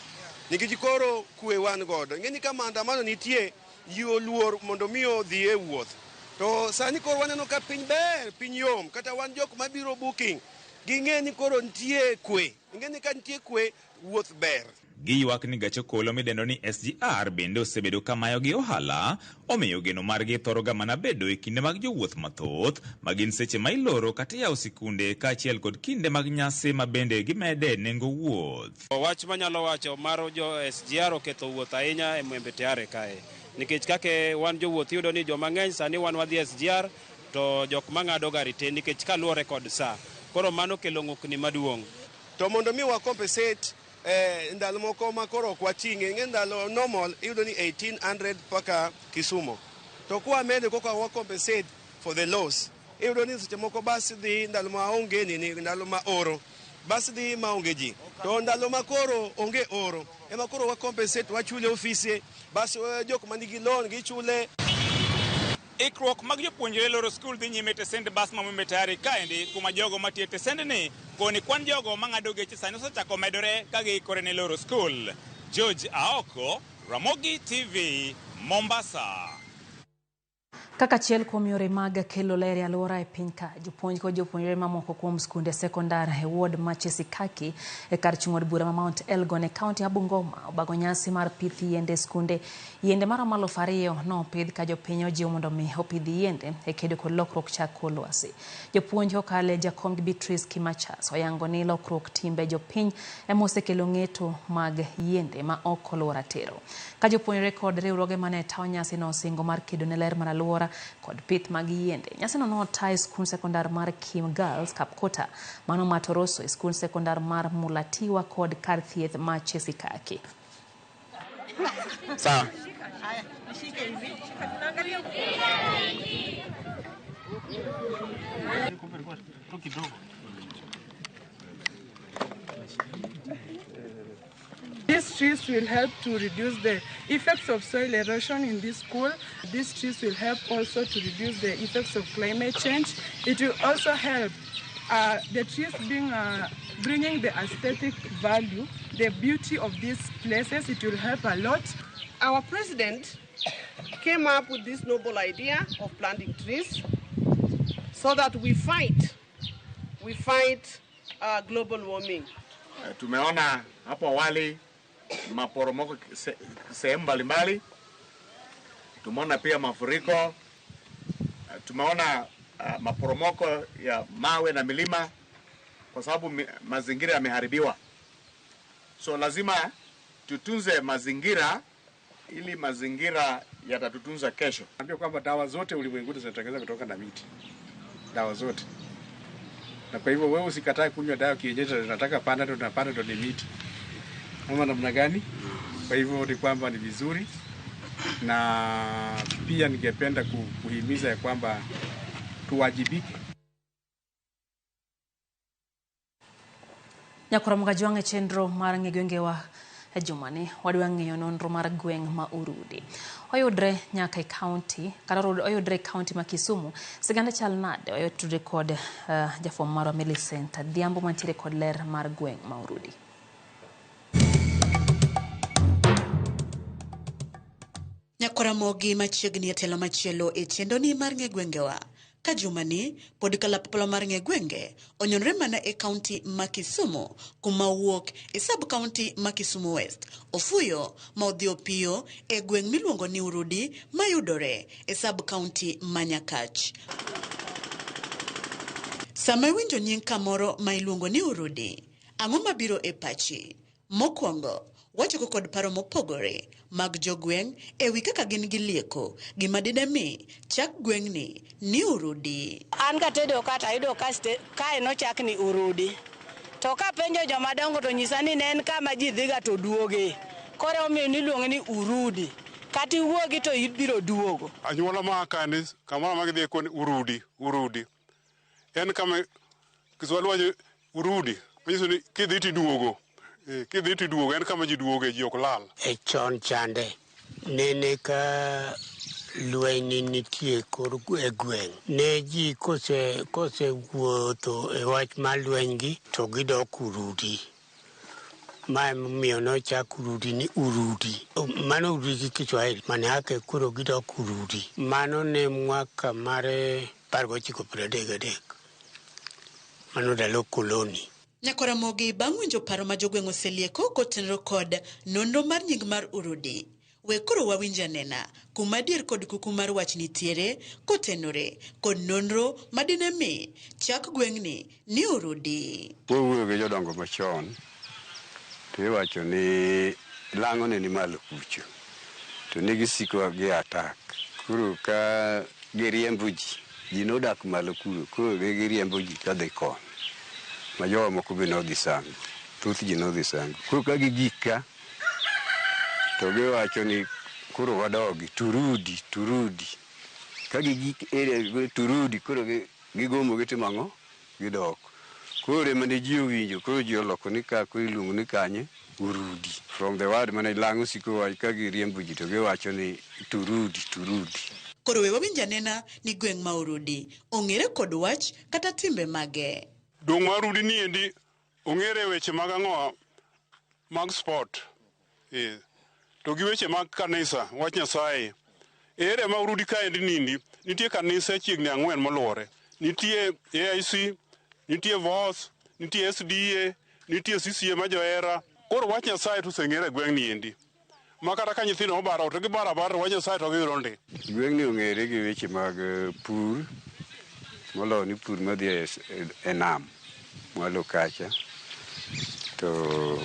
S28: nikech koro kwe wan godo. Ing'e ni ka maandamano nitie, ji oluor mondo mi odhi e wuoth. To sani koro waneno ka piny ber, piny yom, kata wan jok mabiro booking, ging'e ni koro nitie kwe. Ing'e ni ka nitie kwe, wuoth ber.
S26: Giywak ni gach okolo midendo ni SGR bende osebedo ka mayogi ohala, omiyo geno margi thoro ga mana bedo e kinde mag jowuoth mathoth, ma gin seche ma iloro kata iyawo sikunde kaachiel kod kinde mag nyasi ma bende gimede nengo wuoth.
S8: Wach manyalo wacho mar jo SGR oketho wuoth ahinya e Mwembe Tayari kae. Nikech kaka wan jowuoth iyudo ni joma ng'eny sani wan wadhi SGR to jok mang'ado gari tin nikech kaluwore kod saa. Koro mano kelo ng'ukni maduong'.
S28: To mondo mi wa compensate ndalo moko ma koro ok wating'e, ing'e ndalo normal iyudo ni 1800 mpaka Kisumo. To kwa medo koka wa compensate for the loss, iyudo ni seche moko bas dhi ndalo ma onge nini, ndalo ma oro. Bas dhi ma onge ji. To ndalo ma koro onge oro, ema koro wa compensate, wachule ofise, bas jok manigi loan gichule.
S26: Ikruok mag jopuonjre loro skul dhi nyime e tesend bas ma Mwembe Tayari kaendi, kuma jogo matiyo e tesendni koni kwan jogo mang'ado geche sani osechako medore ka giikore ne loro skul. George Aoko, Ramogi TV, Mombasa.
S1: Kaka achiel kuom yore mag kelo ler e alwora e piny ka, jopuonj kod jopuonjre mamoko kuom skunde sekondar e ward ma Chesikaki e kar chung' od bura ma Mount Elgon e kaunti ma Bungoma obago nyasi mar pith yiende e skunde. Yiende maromo 2,000 nopidh ka jopiny ojiw mondo mi opidh yiende e kedo kod lokruok chak kor lwasi. Jopuonj kokalo e jakom Beatrice Kimachas oyango ni lokruok timbe jopiny ema osekelo ng'eto mag yiende ma ok oluwo ratiro. Ka jopuonjre kod riwruoge mane tayo nyasi no osingo mar kedo ne ler mar alwora kod pith mag yiende. Nyasino nota e skund sekondar mar Kim Girls Kapkota, mano ma Toroso e skund sekondar mar Mulatiwa kod kar thieth ma Chesikaki.
S26: Sawa.
S9: These trees will help to reduce the effects of soil erosion in this school. These trees will help also to reduce the effects of climate change. It will also help the trees bringing the aesthetic value, the beauty of these places. It will help a lot.
S10: Our president came up with this noble idea of planting trees so that we fight global warming.
S11: Tumeona hapo awali maporomoko sehemu mbalimbali, tumeona pia mafuriko, tumeona maporomoko ya mawe na milima kwa sababu mazingira yameharibiwa. So lazima tutunze mazingira ili mazingira yatatutunza kesho.
S12: Naambia kwamba dawa zote ulimwenguni zinatengenezwa kutoka na miti. Dawa zote. Na kwa hivyo wewe usikatae kunywa dawa kienyeji, tunataka Panadol na Panadol ni miti. Ama namna gani? Kwa hivyo ni kwamba ni vizuri, na pia ningependa kuhimiza ya kwamba tuwajibike.
S1: Nyakora Jwang' e chenro mar ng'e gwengewa e jumani wadwa ng'iyo nonro mar gweng' ma Urudi. Oyudre nyaka e kaunti, kata oyudre e kaunti ma Kisumu. Siganda chal nade? Oyudre kod jafwambo marwa Millicent Adhiambo mantiere kod ler mar gweng' ma Urudi.
S13: Nyakoramogi machiegni e telo machielo e chenroni mar ng'e gwengewa. Ka jumani pod kalapapla mar ng'e gwenge onyonre mana e kaunti ma Kisumu, kuma wuok e sub kaunti ma Kisumu West. Ofuyo ma odhi opiyo e gweng' miluongo ni Urudi mayudore e sub kaunti ma Nyakach. Sama iwinjo nying kamoro ma iluongo ni Urudi, ang'o mabiro e pachi? Mokwongo, Wachako kod paro mopogore mag jogweng' e wi kaka gin gi lieko gima dine mi chak gweng'ni ni Urudi.
S4: An katedo ka to ayudo ka kae nochak ni Urudi. To kapenjo joma dongo to nyisa ni ne en kama ji dhiga to duoge. Koro omiyo niluonge ni Urudi. Kata iwuogi to ibiro duogo.
S5: Anyuola ma kani kamoro ma gidhi koni Urudi, Urudi. En kama Kiswahili wacho Urudi, manyiso ni kidhi tiduogo. Kidhi tiduogo, en kama ji duoge, ji ok lal.
S14: E chon chande, nene ka lweny nitie kor e gweng', ne ji kose wuotho e wach mar lweny gi to gidok Urudi. Ma emomiyo nochak Urudi ni Urudi. Mano Urudi gi Kiswahili, manake koro gidok Urudi. Mano ne mwaka mar 1933. Mano ndalo koloni.
S13: Nyakoramogi bang' winjo paro ma jogweng' oselieko kotenore kod nonro mar nying mar Urudi. We koro wawinj anena kuma adier kod kuku mar wach nitiere kotenore kod nonro madine mi chak gweng'ni ni Urudi.
S15: Wawuoyo gi jodongo machon to iwacho ni lang'o ne ni malo kucho to ne gisiko gi attack. Koro ka giriembo ji, ji nodak malo kuro, koro ne giriembo ji kadhi koni. Ma jowa moko be nodhi Sango, thoth ji nodhi Sango. Koro ka gigik ka, to giwacho ni koro wadogi, turudi, turudi. Ka gigik area turudi, koro gigomo gitimo ang'o? Gidok. Koro ema ne ji owinjo, koro ji oloko ni ka, koro iluongo ni kanye? Urudi. From the word mane lang'o siko wach ka giriembo ji to giwacho ni turudi, turudi.
S13: Koro we wawinj anena ni gweng' ma Urudi ong'ere kod wach kata timbe mage.
S5: Dong' mar Urudi ni endi ong'ere weche mag ang'o? Mag sport. To gi weche mag kanisa, wach Nyasaye. Ere ma Urudi kaendi nindi, nitie kanisa chiegni 4 moluwore. Nitie AIC, nitie VOS, nitie SDA, nitie CCA ma johera. Koro wach Nyasaye to oseng'ere e gweng' ni endi. Ma kata ka nyithindo obaro to gibaro abara wach Nyasaye to giyudo ndi.
S15: Gweng'ni ong'ere gi weche mag pur, moloyo ni pur madhi e nam mwalo kacha. To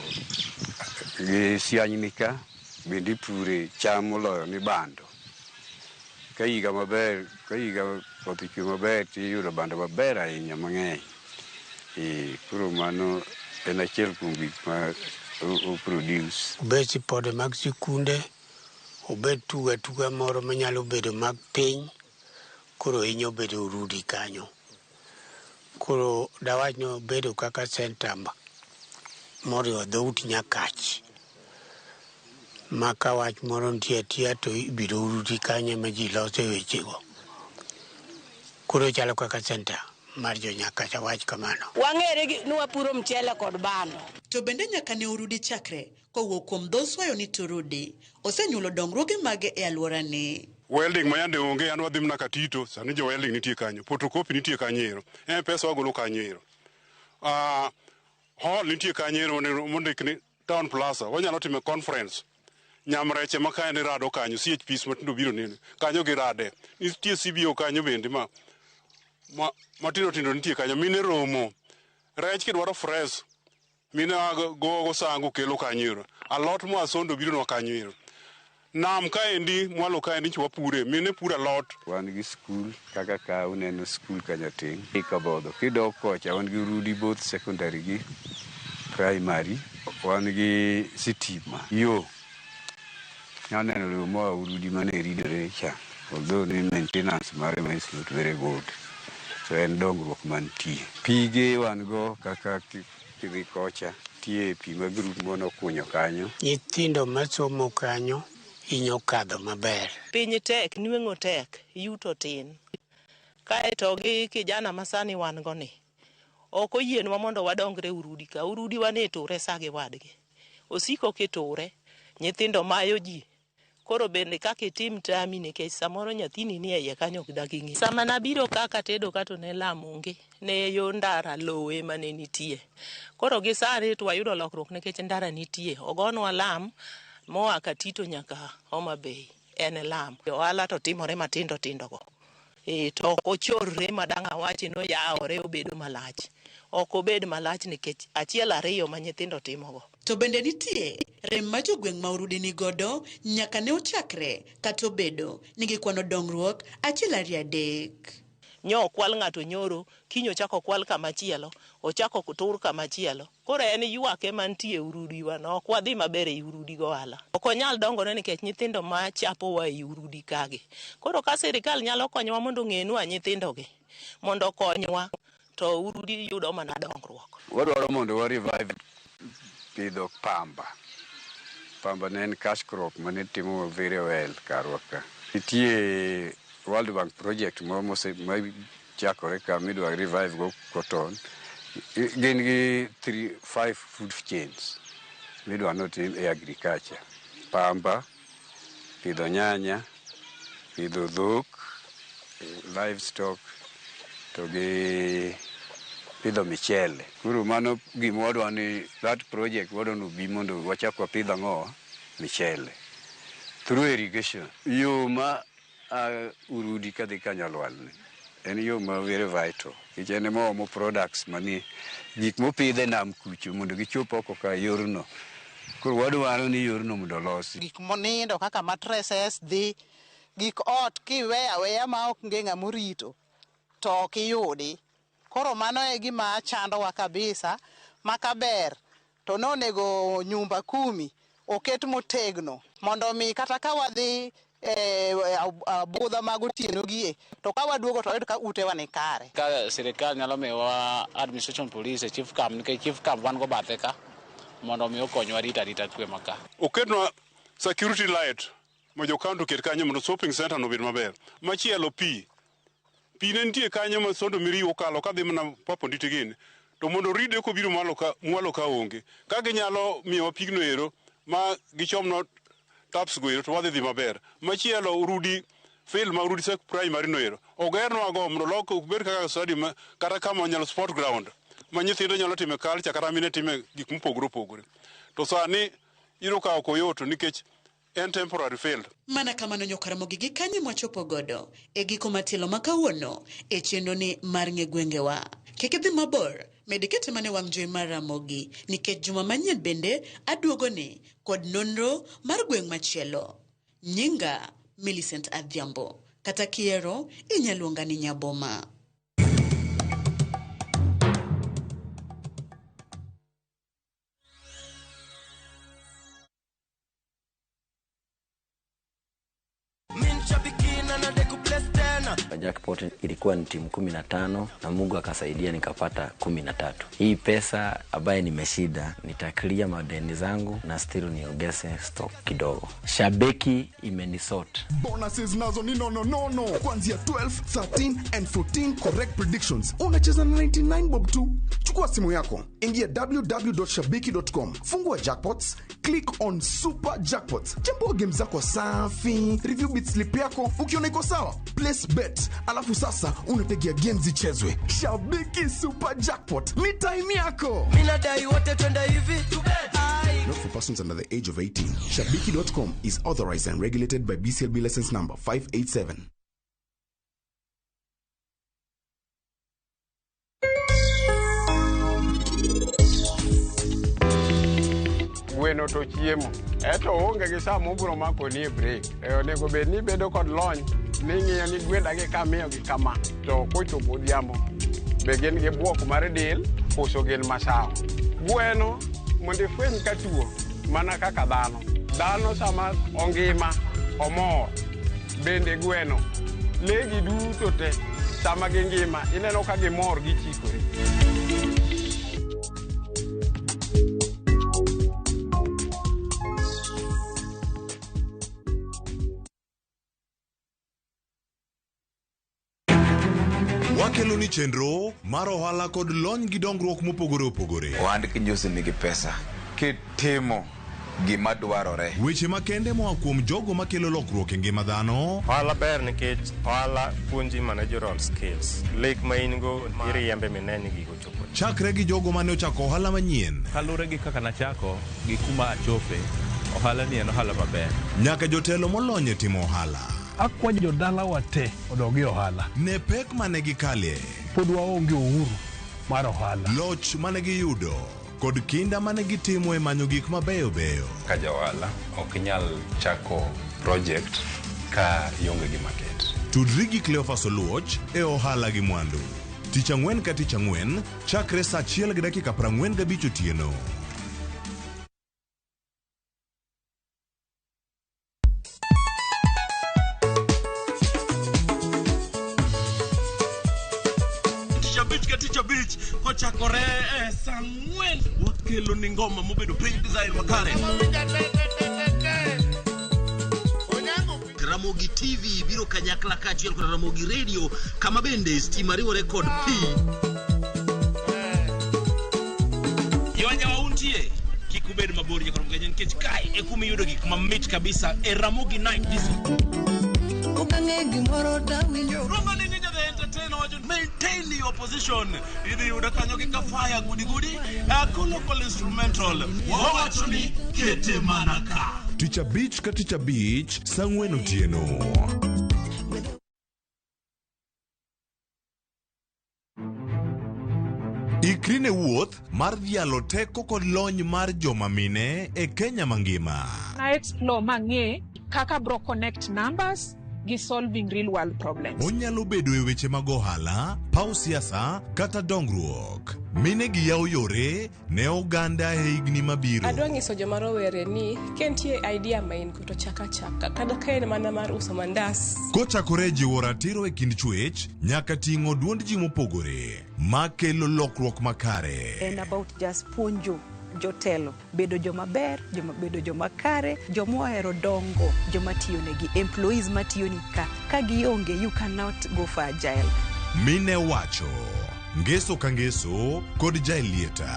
S15: gi sianyni ka bende ipure cham moloyo ni bando. Ka higa maber, ka higa koth ochwe maber tiyudo bando maber ahinya mang'eny. Koro mano en achiel kuom gik ma o produce.
S14: Obed sipode mag sikunde, obed tugo atuga moro manyalo bedo mag piny, koro hinyo bedo Urudi kanyo. Koro dawach ni obedo kaka center moriwo dhout Nyakach. Ma ka wach moro nitie atiya to ibiro Urudi kanyo ema ji lose wechego. Koro chalo kaka center mar jo Nyakach, awach kamano.
S4: Wang'ere ni wapuro mchele kod bando.
S13: To bende nyaka ne Urudi chakre kowuok kuom dho swayo ni Turudi, osenyuolo dongruoge mage e alworani.
S5: Welding ma yande onge, an wadhi mana Katito, sani jo welding nitie kanyo, photocopy nitie kanyo ero, M-Pesa wagolo kanyo ero. Hall nitie kanyo ero mondik ni Town Plaza, wanyalo timo conference. Nyamreche ma kae ni rado kanyo, CHPs matindo biro neno, kanyo girade. Nitie CBO kanyo bende ma matindo tindo nitie kanyo, mine romo. Rech kidwaro fresh, mine gogo sango kelo kanyo ero. Alot moa Sondo biro nwa kanyo ero. Nam kaendi, mwalo kaendi nchi wapure, mine puro alot.
S15: Wan gi skul, kaka ka uneno skul kanyo tin, Kabodho. Kidok kocha, wan gi Urudi both secondary gi primary. Wan gi sitima. Yo, nyaneno yo moa Urudi mane ridore cha. Although ni maintenance mare ma is not very good. So en dongruok mantie. Pige wan go kaka kidhi kocha, tie pi ma group mono kunyo kanyo.
S14: Nyithindo masomo kanyo hinyo kadho maber.
S16: Piny tek, nweng'o tek, yuto tin. Kaeto gi kijana masani wan go ni, ok oyienwa mondo wadongre Urudi ka. Urudi wane ture sa gi wadgi. Osiko kiture, nyithindo mayo ji. Koro bende kaka itim tami nikech samoro nyathini ni e iye kanyo ok dak ing'e. Sama nabiro kaka tedo ka to ne lam onge, ne yo ndara lowo ema ne nitie. Koro gi sani to wayudo lokruok nikech ndara nitie. Ogonwa lam moa Katito nyaka Homa Bay en lam. Ohala to timore matindo tindo go. To ok ochorre ma dang' awachi ni oyawore obedo malach. ok obed malach nikech achiel ariyo ma nyithindo timogo.
S13: To bende nitie rem ma jogweng' ma Urudi ni godo nyaka ne ochakre kata obedo ni gikwano dongruok achiel ariyo adek.
S16: Nyo okwal ng'ato nyoro, kiny ochako okwal kamachielo, ochako otur kamachielo. Koro en ywak ema nitie e Urudi wa no, ok wadhi maber ei Urudi gohala. Ok onyal dongore nikech nyithindo ma chapowa ei Urudi kagi. Koro ka sirikal nyalo konyowa mondo ong'enwa nyithindogi, mondo okonywa, to Urudi yudo mana dongruok.
S15: Wadwaro mondo wa revive pidho pamba. Pamba ne en cash crop mane timo very well karwa ka. Nitie World Bank project moro machakore ka midwa revive go cotton. Gin gi 3-5 food chains midwa notim e agriculture. Pamba, pidho nyanya, pidho dhok, livestock, to gi pidho michele. Koro mano gima wadwa ni that project wadwa ni obi mondo wachak wapidh ang'o? Michele. Through irrigation. Yo ma Urudi kadhi Kanyalwalni en yo ma very vital. Nikech en ema oomo products manie gik mopidh e nam kucho mondo gichop oko ka yorno. Koro wadwaro ni yorno mondo olosi.
S17: Gik monindo kaka mattresses dhi, gik ot kiweyo aweya ma ok onge ng'ama orito to ok iyudi. Koro mano e gima chandowa kabisa ma kaber to nonego nyumba kumi oket motegno mondo mi kata ka wadhi e abudha mag otieno gie to ka waduogo to wayud ka utewa ni kare.
S18: Ka sirikal nyalo miyowa administration police e chief camp nikech chief camp wan go bathe ka mondo mi okonywa rito arita kwe ma ka.
S5: Oketnwa security light ma jo county oket kanyo mondo shopping center no obed maber. Machielo pi. Pi ne nitie kanyo ma Sondo Miriu okalo kadhi mana Papa Onditi gini. To mondo ride kobiro mwalo ka, mwalo ka onge. Ka ginyalo miyowa pigno ero ma gichomno taps go ero to wadhi dhi maber. Machielo Urudi field ma Urudi Sek Primary no ero. Ogernwa go mondo lok obed kaka stadium kata kama nyalo sport ground ma nyithindo nyalo time culture kata mine time gik mopogore opogore. To sani iyudo ka ok oyot nikech en temporary field.
S13: Mana kamano nyokaramogi gi kanye mwachopo godo e giko matielo ma kawuono e chenro ni mar ng'e gwengewa. Kik idhi mabor, med ikete mane wang' jowi mar Ramogi nikech juma manyien bende aduogo ni kod nonro mar gweng' machielo. Nyinga Millicent Adhiambo, kata kiero inyaluonga ni Nyaboma.
S19: Jackpot ilikuwa ni timu 15 na Mungu akasaidia nikapata 13. Hii pesa ambaye nimeshinda nitaclear madeni zangu na still niongeze stock kidogo. Shabiki imenisort.
S20: Bonuses nazo ni no no no no. Kuanzia 12, 13 and 14 correct predictions. Unacheza na 99 bob tu. Chukua simu yako, ingia www.shabiki.com, fungua jackpots, click on super jackpots. Chambua game zako safi, review bit slip yako, ukiona iko sawa, place bet. Alafu sasa unategea games zichezwe. Shabiki Super Jackpot ni time yako.
S21: Mimi nadai wote twende hivi.
S20: Not for persons under the age of 18. Shabiki.com is authorized and regulated by BCLB license number 587.
S12: Gweno to chiemo. Eto onge gi saa mobiro makoni e break. Onego bed ni ibedo kod lony ni ing'iyo ni gwenda gi kamiyo gi kama to kochopo odhiambo be gin gi buok mar del koso gin masawa. Gweno mondo ifweny ka tuo mana kaka dhano. Dhano sama ongima omor bende gweno lee gi duto te sama gingima ineno ka gimor gichikore.
S22: Wakelo ni chenro mar ohala kod lony gi dongruok mopogore opogore.
S23: Ohand kinjosi nigi pesa kitimo gima dwarore.
S22: Weche makende moa kuom jogo makelo lokruok e ngima dhano.
S24: Ohala ber nikech ohala puonji managerial skills. Lek ma in go iriembe mine ni gigo chopo.
S22: Chakre gi jogo mane ochako ohala manyien.
S25: Kaluwore gi kaka nachako gi kuma achope, ohala ni en ohala maber.
S22: Nyaka jotelo molony e timo ohala.
S26: Akwa jodalawa te odog e ohala.
S22: Ne pek mane gikalie.
S26: Pod waonge uhuru.
S2: mar ohala.
S22: Loch mane giyudo kod kinda mane gitimo e manyo gik mabeyo beyo.
S3: Ka ja ohala ok inyal chako project ka ionge gi market.
S22: Tudri gi Cleophas Oluoch e ohala gi mwandu. Tich ang'wen ka tich ang'wen chakre saa 1:45 otieno.
S6: Tich abich ka tich abich kochakore e saa ang'wen wakelo ni ngoma mobedo piny design makare.
S7: Ramogi TV biro kanyakla kaachiel kod Ramogi Radio kama bende stima riwore kod pi.
S6: Yonya untie kik ubed mabor nyaka Ramogi nikech kae e kuma iyudo gik mamit kabisa e Ramogi Night Disco.
S8: Ukang'e gimoro tawinjo.
S6: Rumba ni Ninja the Entertainer wacho maintain your position. Idhi yudo kanyo gi kafaya gudi gudi local instrumental. Wawacho ni kete mana ka.
S22: Tich abich ka tich abich saa ang'wen otieno. Ikri ne wuoth mar dhialo teko kod lony mar joma mine e Kenya mangima.
S9: Na explore mang'e kaka bro connect numbers gi solving real world problems.
S22: Onyalo bedo e weche mag ohala, paw siasa kata dongruok. Mine gi yawo yore ne oganda e higni mabiro.
S27: Adwa nyiso joma rowere ni ka nitie idea ma in go to chak achaka kata ka en mana mar uso mandas.
S22: Kochakore e jiwo ratiro e kind chwech nyaka ting'o duond ji mopogore makelo lokruok makare.
S28: En about just puonjo jotelo bedo joma ber, joma bedo joma kare, joma ohero dongo, joma tiyo negi, employees matiyo ni ka gionge you cannot go for agile.
S22: Mine wacho ngeso ka ngeso kod Jaelieta.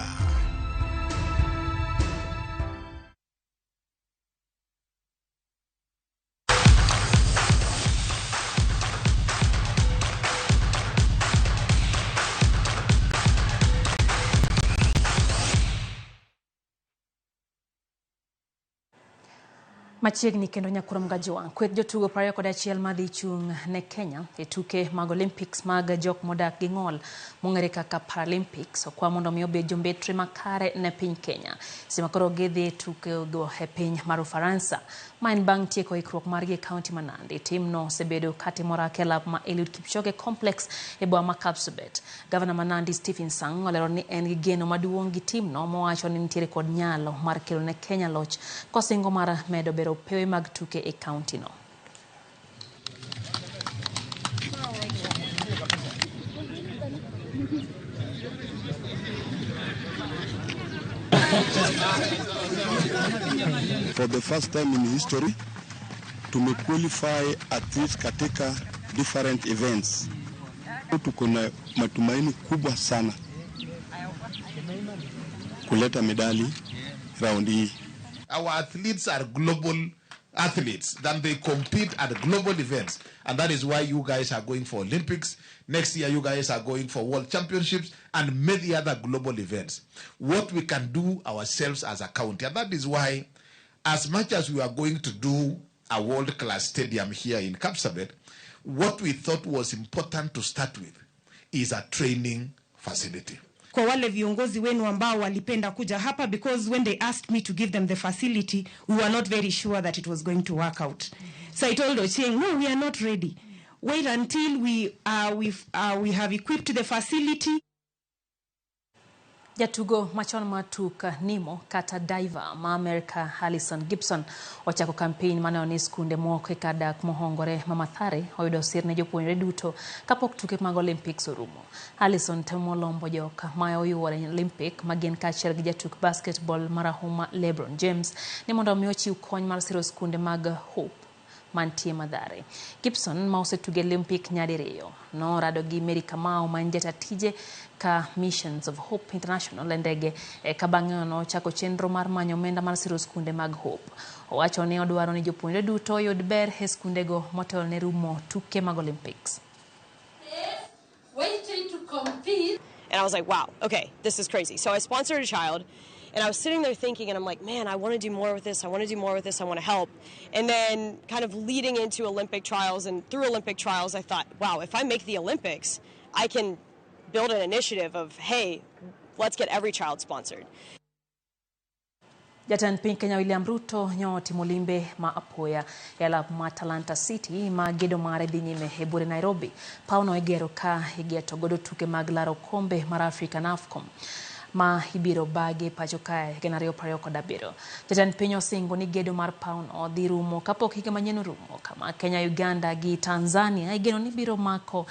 S1: Machiegni kendo nyakurom Gajwang', kweth jotugo 21 madhi chung' ne Kenya e tuke mag Olympics mag jok modak gi ng'ol mong'ere kaka Paralympics okwa mondo mi obed jombetre makare ne piny Kenya. Sama koro gidhi e tukego e piny mar Ufaransa. Ma en bang' tieko ikruok margi e kaunti ma Nandi. Timno osebedo katimo orako e lap ma Eliud Kipchoge Complex e boma ma Kapsabet. Gavana ma Nandi Stephen Sang olero ni en gi geno maduong' gi timno mowacho ni nitiere kod nyalo mar kelo ne Kenya loch kosingo mar medo bero pewe mag tuke e kaunti no.
S29: For the first time in history, tumequalify athletes katika different events. Tuko na matumaini kubwa sana kuleta medali round hii.
S30: Our athletes are global athletes, then they compete at global events. And that is why you guys are going for Olympics. Next year, you guys are going for World Championships and many other global events. What we can do ourselves as a county. And that is why, as much as we are going to do a world-class stadium here in Kapsabet, what we thought was important to start with is a training facility.
S31: Kwa wale viongozi wenu ambao walipenda kuja hapa, because when they asked me to give them the facility, we were not very sure that it was going to work out. So I told Ochieng, no, we are not ready. Wait until we have equipped the facility.
S1: Jatugo machon mar tuk Nimo kata diver ma Amerika Alison Gibson ochako campaign mane oni skunde moko e kar dak mohongore ma Mathare oyudo sir ne jopuonjre duto kapok tuke mag Olympics orumo. Alison temo lombo jok ma oyuoro e Olympic ma gin kaachiel gi jatuk basketball marahuma LeBron James ni mondo omi ochiw kony mar siro skunde mag Hope mantie Mathare. Gibson ma osetugo Olympic nyadiriyo norado gi Mary Kamau ma en jata tije ka Missions of Hope International e ndege ka bang'e nochako chenro mar manyo omenda mar siro skunde mag Hope. Owacho ni odwaro ni jopuonjre duto oyud ber e skundego motelo ne rumo tuke mag Olympics.
S32: And I was like, wow, okay, this is crazy. So I sponsored a child, and I was sitting there thinking, and I'm like, man, I want to do more with this. I want to do more with this. I want to help. And then kind of leading into Olympic trials and through Olympic trials, I thought, wow, if I make the Olympics, I can build an initiative of, hey, let's get every child sponsored.
S1: Jatend piny Kenya William Ruto nyo otimo limbe ma apoya e alap ma Talanta City ma gedo mare dhi nyime e buore Nairobi. Pawno igero ka igeto godo tuke mag laro kombe mar Africa AFCON ma ibiro bagi pacho kae 2027. Jatend piny osingo ni gedo mar pawno dhi rumo kapok higa manyien orumo, kama Kenya, Uganda gi Tanzania igeno ni biro mako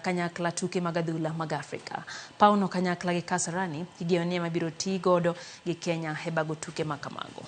S1: kanyakla tuke mag adhula mag Afrika. Pawno kanyakla gi Kasarani igeno ni ema biro ti godo gi Kenya e bago tuke ma kamago.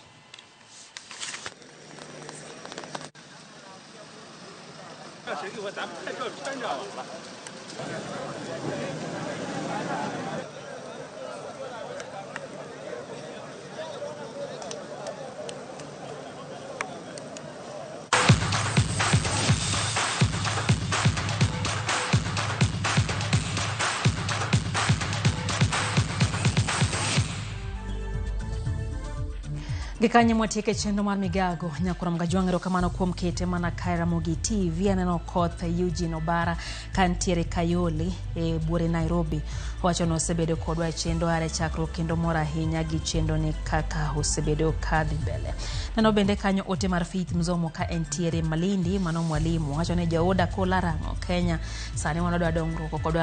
S1: Gikanye mwatieke chenro mar migago nyakura Mgajwang', erokamano kuom kete mana kae Ramogi TV. Aneno koth Eugene Obara kantiere Kayole e buore Nairobi. Owacho ni osebedo kodwa e chenro are chakruok kendo mor ahinya gi chenro ni kaka osebedo kadhi mbele. Neno bende kanyo ote mar Faith Mzomo ka entiere Malindi, mano mwalimu. Owacho ni jaoda kola rang'o Kenya sani wanodwa dongruok kod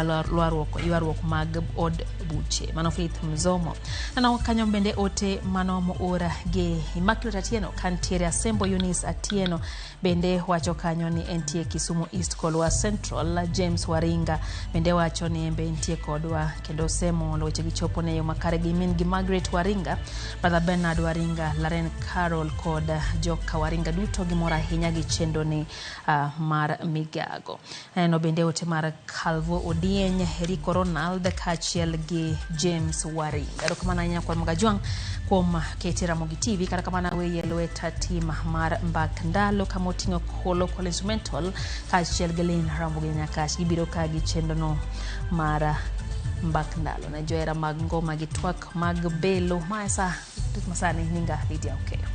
S1: ywaruok mag od buche. Mano Faith Mzomo. Neno kanyo bende ote mano moora gi Immaculate Atieno kantiere Asembo. Eunice Atieno bende wacho kanyo ni entie Kisumu East Kolwa Central. James Waringa bende wacho ni embe entie kodwa kendo semo mondo weche gichopo ne yo makare gi min gi Margaret Waringa, Brother Bernard Waringa, Laren Carol kod Joka Waringa duto gimor ahinya gi chenro ni mar migago. Aneno bende ote mar Calvo Odieny, Rico Ronald kaachiel gi James Waringa. Erokamano ahinya kuom Mgajwang' kuom kete Ramogi TV. Kata kamano aweye lweta tim mar Mbak Ndalo kama oting'o Kolo Kolo Instrumental kaachiel gi Lynn Ramogi Nyakach. Gibiro ka gi chenrono mar Mbak Ndalo ne johera mag ngoma gi twak mag belo. Ma sa masani nyinga Lydia Okeyo.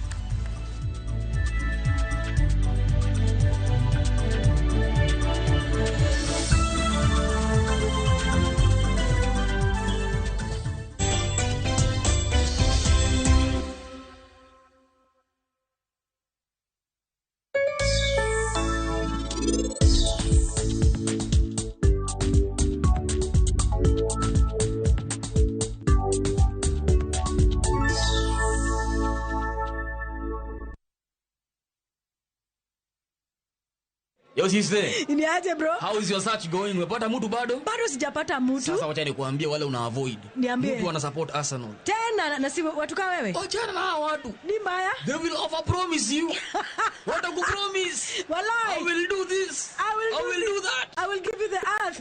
S2: Yo sister.
S4: Ni aje bro?
S2: How is your search going? Umepata mtu bado?
S4: Bado sijapata mtu.
S2: Sasa wacha nikuambie wale una avoid.
S4: Niambie.
S2: Mtu ana support Arsenal.
S4: Tena na si watu kama wewe?
S2: Achana na hawa watu.
S4: Ni mbaya?
S2: They will over promise you. Watakupromise.
S4: Walai.
S2: I will do this.
S4: I will do
S2: that.
S4: I will give you the earth.